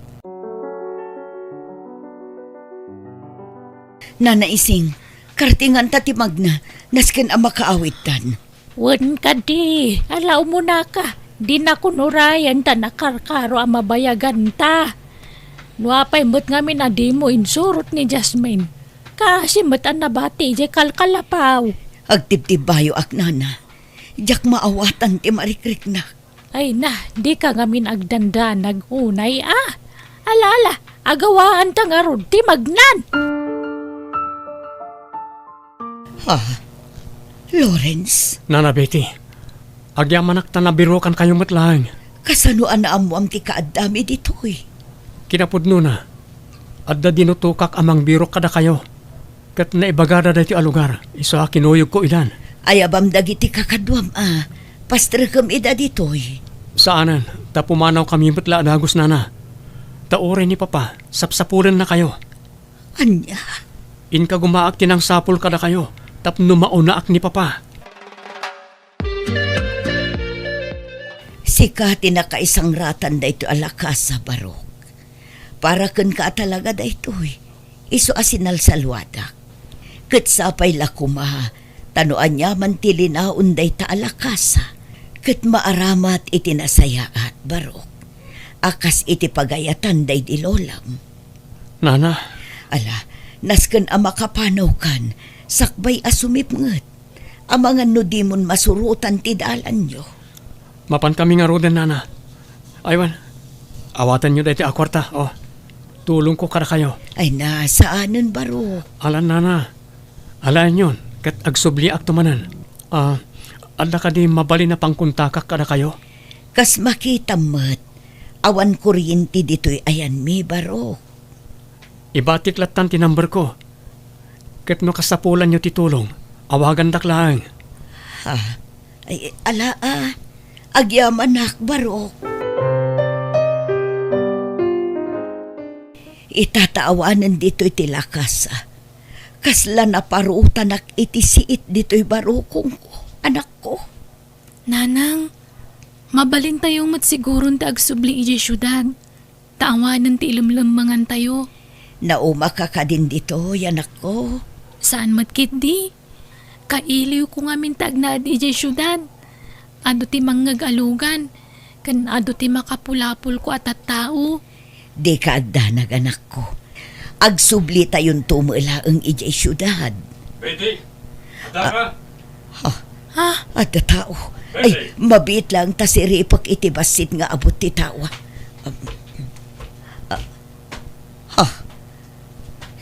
Nana Ising, kartinganta ti magna, nasken a makaawidtan. Wen kadi, ala umunaka, dinakon urayen ta nakarkaro a mabayaganta. No apay met ngamin a dimo insurot ni Jasmine, kaasi met a nabati idiay kalkalapaw. Agtibtibbayoak, nana. Diak maawatan ti marikriknak. Ay na, dika ngamin agdandanag unay a. Ala, ala, agawaanta ngarud ti magnan. Ha? Lawrence? Nana Betty, agyamanak ta nabirokankayo met laeng. Kasano a naammoam ti kaaddami ditoy? Kinapudnona, adda dinutokak a mangbirok kadakayo. Ket naibagada daytoy a lugar, isu a kinuyogko idan. Ayabam dagiti kakaduam a pastrekem ida ditoy. Saanen, ta pumanawkami met la a dagus, nana. Ta uray ni Papa, sapsapulennakayo. Ania? Inkagumaak ti nangsapul kadakayo, tapno maunaak ni Papa. Sika ti nakaisangratan daytoy a lakasa, Barok. Para kenka a talaga daytoy, isu a sinalsaluadak. Ket sapay la koma, ta no aniaman ti linaon dayta a lakasa, ket maaramat iti nasayaat, Barok, a kas iti pagayatan daydi lolam. Nana. Ala, nasken a makapanawkan, sakbay a sumipnget. Amangan no dimon masurotan ti dalanyo. Mapankami ngaruden, nana. Aywan, awatenyo daytoy a kuarta, o. Tulongko kadakayo. Ay na, saanen, Barok. Alan, nana. Alaenyon, ket agsubliakto manen. Ah, adda kadi mabalin a pangkontakak kadakayo? Kas makitam met, awan kuryente ditoy ayanmi, Barok. Ibatik lattan ti numberko. Ket no kasapulanyo ti tulong, awagandak laeng. Ha? Ay, ala a. Agyamanak, Barok. Ita ta awanen ditoy ti lakasa. Kasla naparutanak iti siit ditoy barukongko, anakko. Nanang, mabalintayo met siguron ti agsubli idiay siudad. Ta awanen ti ilemlemmengantayo. Naumaka kadin ditoy, anakko? Saan met ketdi. Kailiwko ngamin ti agnaed idiay siudad. Adu ti mangngeg a lugan, ken adu ti makapulapulko a tattao. Dika agdanag, anakko. Agsublitayonto met laeng idiay siudad. Betty, adda ka? Ah, ha? Ha? Adda tao. Ay, mabiit laeng ta siripek iti bassit nga abut ti tao. Ah, ah, ha?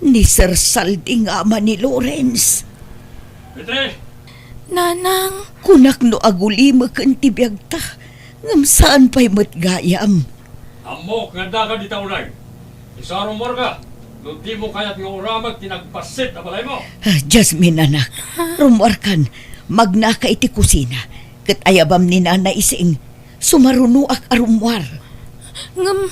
Ni Sir Saldi nga ama ni Lawrence. Iti! Nanang! Kunak no agulimoken ti biagta, ngem saan pay met gayam. Ammok nga addaka dita unay. Isu a rummuarka, no dimo kayat nga uramek ti nagbassit a balaymo. Ah, Jasmine, anak, rummuarkan, magnaka iti kusina, ket ayabam ni Nana Ising, sumarunoak a rummuar. Ngem,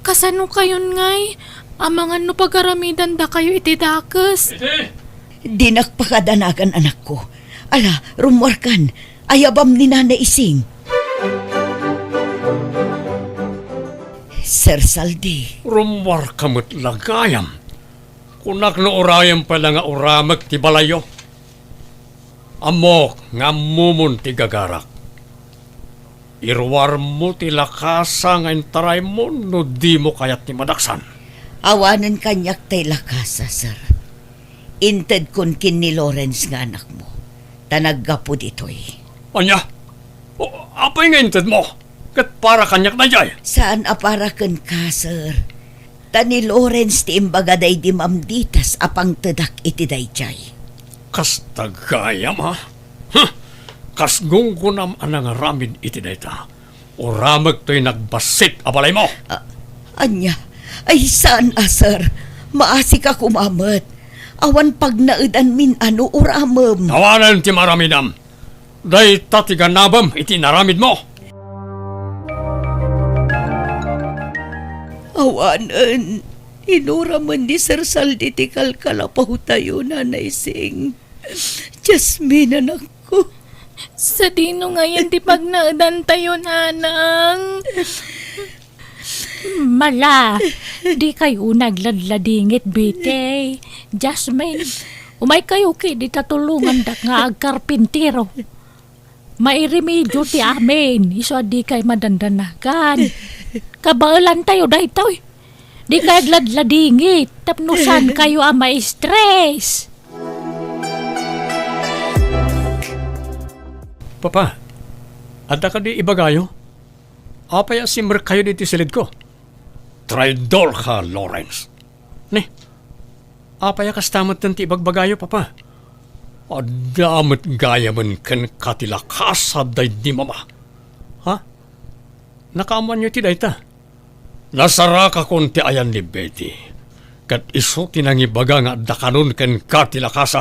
kasano kayon ngay? Amangan no pagaramidandakayo iti dakes. Iti! Dinak pakadanagan, anakko. Ala, rummuarkan, ayabam ni Nana Ising. Sir Saldi. Rummuarka met la gayam. Kunak no urayem pay la nga uramek ti balayyo. Ammok nga ammomon ti gagarak. Iruarmo ti lakasa nga intaraymo no dimo kayat ti madaksan. Awanen kaniak tay lakasa, sir. Intedkon ken ni Lawrence nga anakmo, ta naggapu ditoy. Ania? O, apay nga intedmo? Ket para kaniak daydiay? Saan a para kenka, sir. Ta ni Lawrence ti imbaga daydi mamditas a pangtedak iti daydiay. Kasta gayam, a? Huh! Kas gunggonam a nangaramid iti dayta, uramek toy nagbassit a balaymo. A-, ania? Ay, saan a, sir. Maasika koma met. Awan pagnaedanmin a no uramem. Awanen ti maaramidam. Dayta ti ganabem iti inaramidmo. Awanen, inuramen ni Sir Saldi ti kalkalapawtayo, Nana Ising. Jasmine, anakko. Sadino ngayen ti pagnaedantayo, nanang? Mala, dikay unay agladladingit, Betty. Jasmine, umaykayo ketdi ta tulongandak nga agkarpintero. Mairemedio ti amin, isu a dikay madandanagan. Kabaelantayo daytoy. Dikay agladladingit, tapno saankayo a ma-stress. Papa, adda kadi ibagayo? Apay a simrekkayo ditoy silidko? Traidorka, Lawrence. Ni, apay a kasta metten ti ibagbagayo, Papa? Adda met gayamen kenka ti lakasa daydi Mama. Ha? Nakaammoanyo ti dayta? Nasarakakon ti ayan ni Betty, ket isu ti nangibaga nga adda kanon kenka ti lakasa.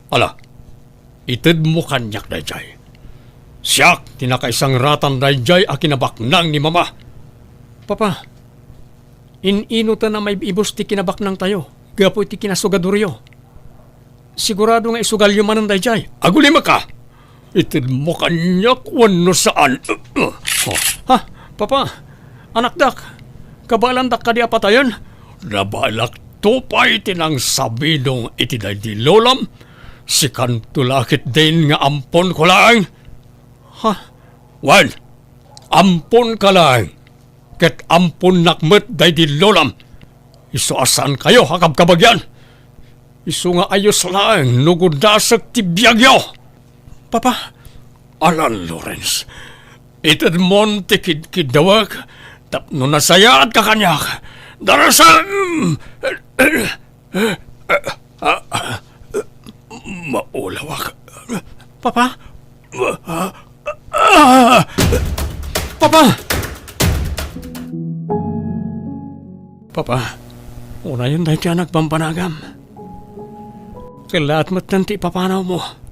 Ala, itedmo kaniak daydiay. Siak ti nakaisangratan daydiay a kinabaknang ni Mama. Papa, in-inoten a maib-ibus ti kinabaknangtayo gapu iti kinasugadoryo. Sigurado nga isugalyo manen daydiay. Agulimekka! Itedmo kaniak wenno saan? Ha? Papa, anakdak, kabaelandak kadi a patayen? Nabaelakto pay ti nangsabidong iti daydi lolam. Sikanto la ketdin nga amponko laeng. Ha? Wen, amponka laeng. Ket amponnak met daydi lolam. Isu a saankayo a kabkabagian. Isu nga ayos laeng no gudasek ti biagyo. Papa, alan, Lawrence, itedmon ti kidkiddawek tapno nasayaat ka kaniak. Darasem! Maulawak. Papa? Papa! Papa, unayen daytoy a nagbambanagam. Kellaat metten ti ipapanawmo.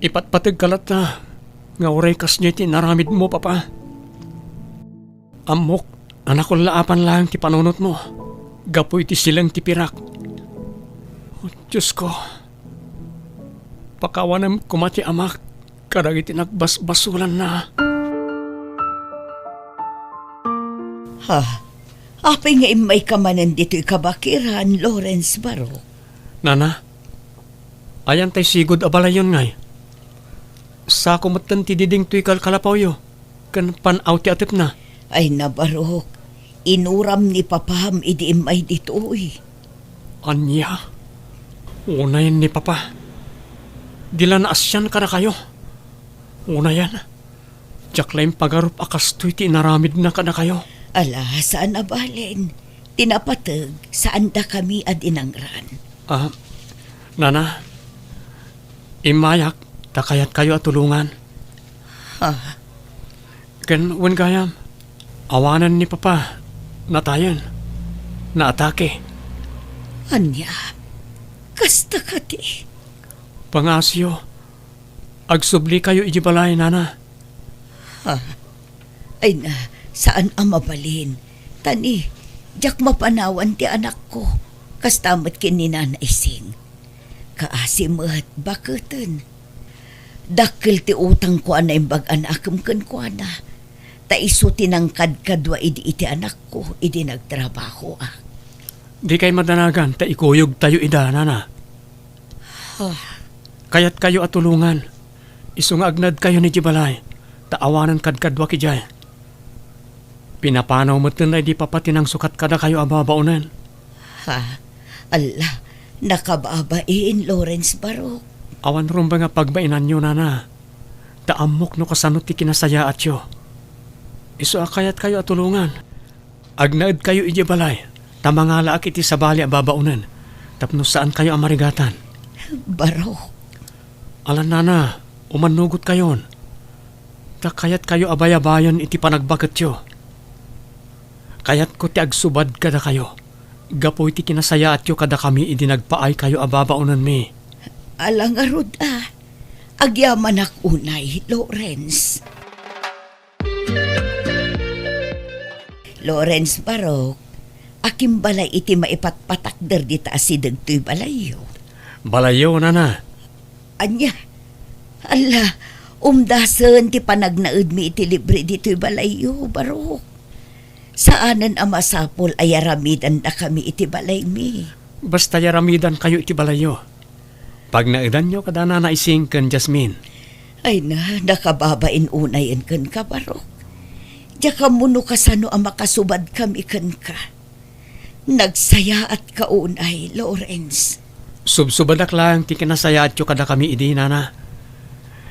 Ipatpategka latta nga uray kasdiay ti inaramidmo, Papa. Ammok a nakullaapan laeng ti panunotmo gapu iti sileng ti pirak. O Diosko, pakawanem koma ti amak kadagiti nagbasbasolanna. Ha? Apay nga immayka manen ditoy kabakiran, Lawrence Barok? Nana, ayan tay sigud a balayyon ngay? Sako metten ti diding toy kalkalapawyo ken pan-aw ti atepna. Ay, nabarok, inuram ni papam idi immay ditoy. Ania? Unayen ni papa. Di la naasian kadakayo. Unayen, diak la impagarup a kastoy ti inaramidna kadakayo. Ala, saan a balen. Ti napateg, saandakami a dinangran. Ah, Nana, immayak ta kayatkayo a tulongan. Ha? Ken wen gayam, awanen ni Papa, natayen. Naatake. Ania? Kasta kadi? Pangasyo, agsublikayo idiay balay, Nana. Ha? Ay na, saan a mabalin. Tani, diak mapanawan ti anakko. Kasta met ken ni Nana Ising. Kaasi met, baketen. Dakkel ti utangko a naimbag a naakem kenkuana. Ta isu ti nangkadkadua idi iti anakko, idi nagtrabahoak. Dikay madanagan ta ikuyogtayo ida, Nana. Ah. Kayatkayo a tulongan. Isu nga agnaedkayon idiay balay, ta awanen kadkaduak idiay. Pinapanaw metten daydi Papa ti nangsukat kadakayo a babaonen. Ha? Alla, nakababain, Lawrence Barok. Awan rumbeng a pagbainanyo, Nana. Ta ammok no kasano ti kinasayaatyo. Isu a kayatkayo a tulongan. Agnaedkayo idiay balay, ta mangalaak iti sabali a babaonen, tapno saankayo a marigatan. Barok. Alan, Nana, umannugotkayon. Ta kayatkayo a bayabayen iti panagbaketyo. Kayatko ti agsubad kadakayo, gapu iti kinasayaatyo kadakami idi nagpaaykayo a babaonenmi. Ala ngarud a, agyamanak unay, Lawrence. Lawrence Barok, akimbalay iti maipatpatakder dita asideg toy balayyo. Balayyo, Nana. Ania? Alla, umdasen ti panagnaedmi iti libre ditoy balayyo, Barok. Saanen a masapul a yaramidandakami iti balaymi. Basta yaramidankayo iti balayyo. Pagnaedanyo kada Nana Ising ken Jasmine. Ay na, nakababain unayen kenka, Barok. Diak ammo no kasano a makasubadkami kenka. Nagsayaatka unay, Lawrence. Subsubadak laeng ti kinasayaatyo kadakami idi, Nana.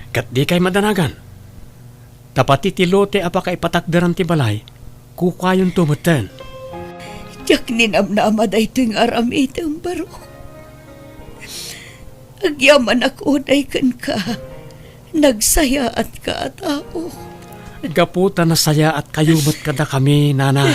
Ket dikay madanagan. Ta pati ti lote a pakaipatakderan ti balay, kukuayonto metten. Diak ninamnama daytoy nga aramidem, Barok. Agyamanak unay kenka. Nagsayaatka a tao. Gapu ta nasayaatkayo met kadakami, Nana.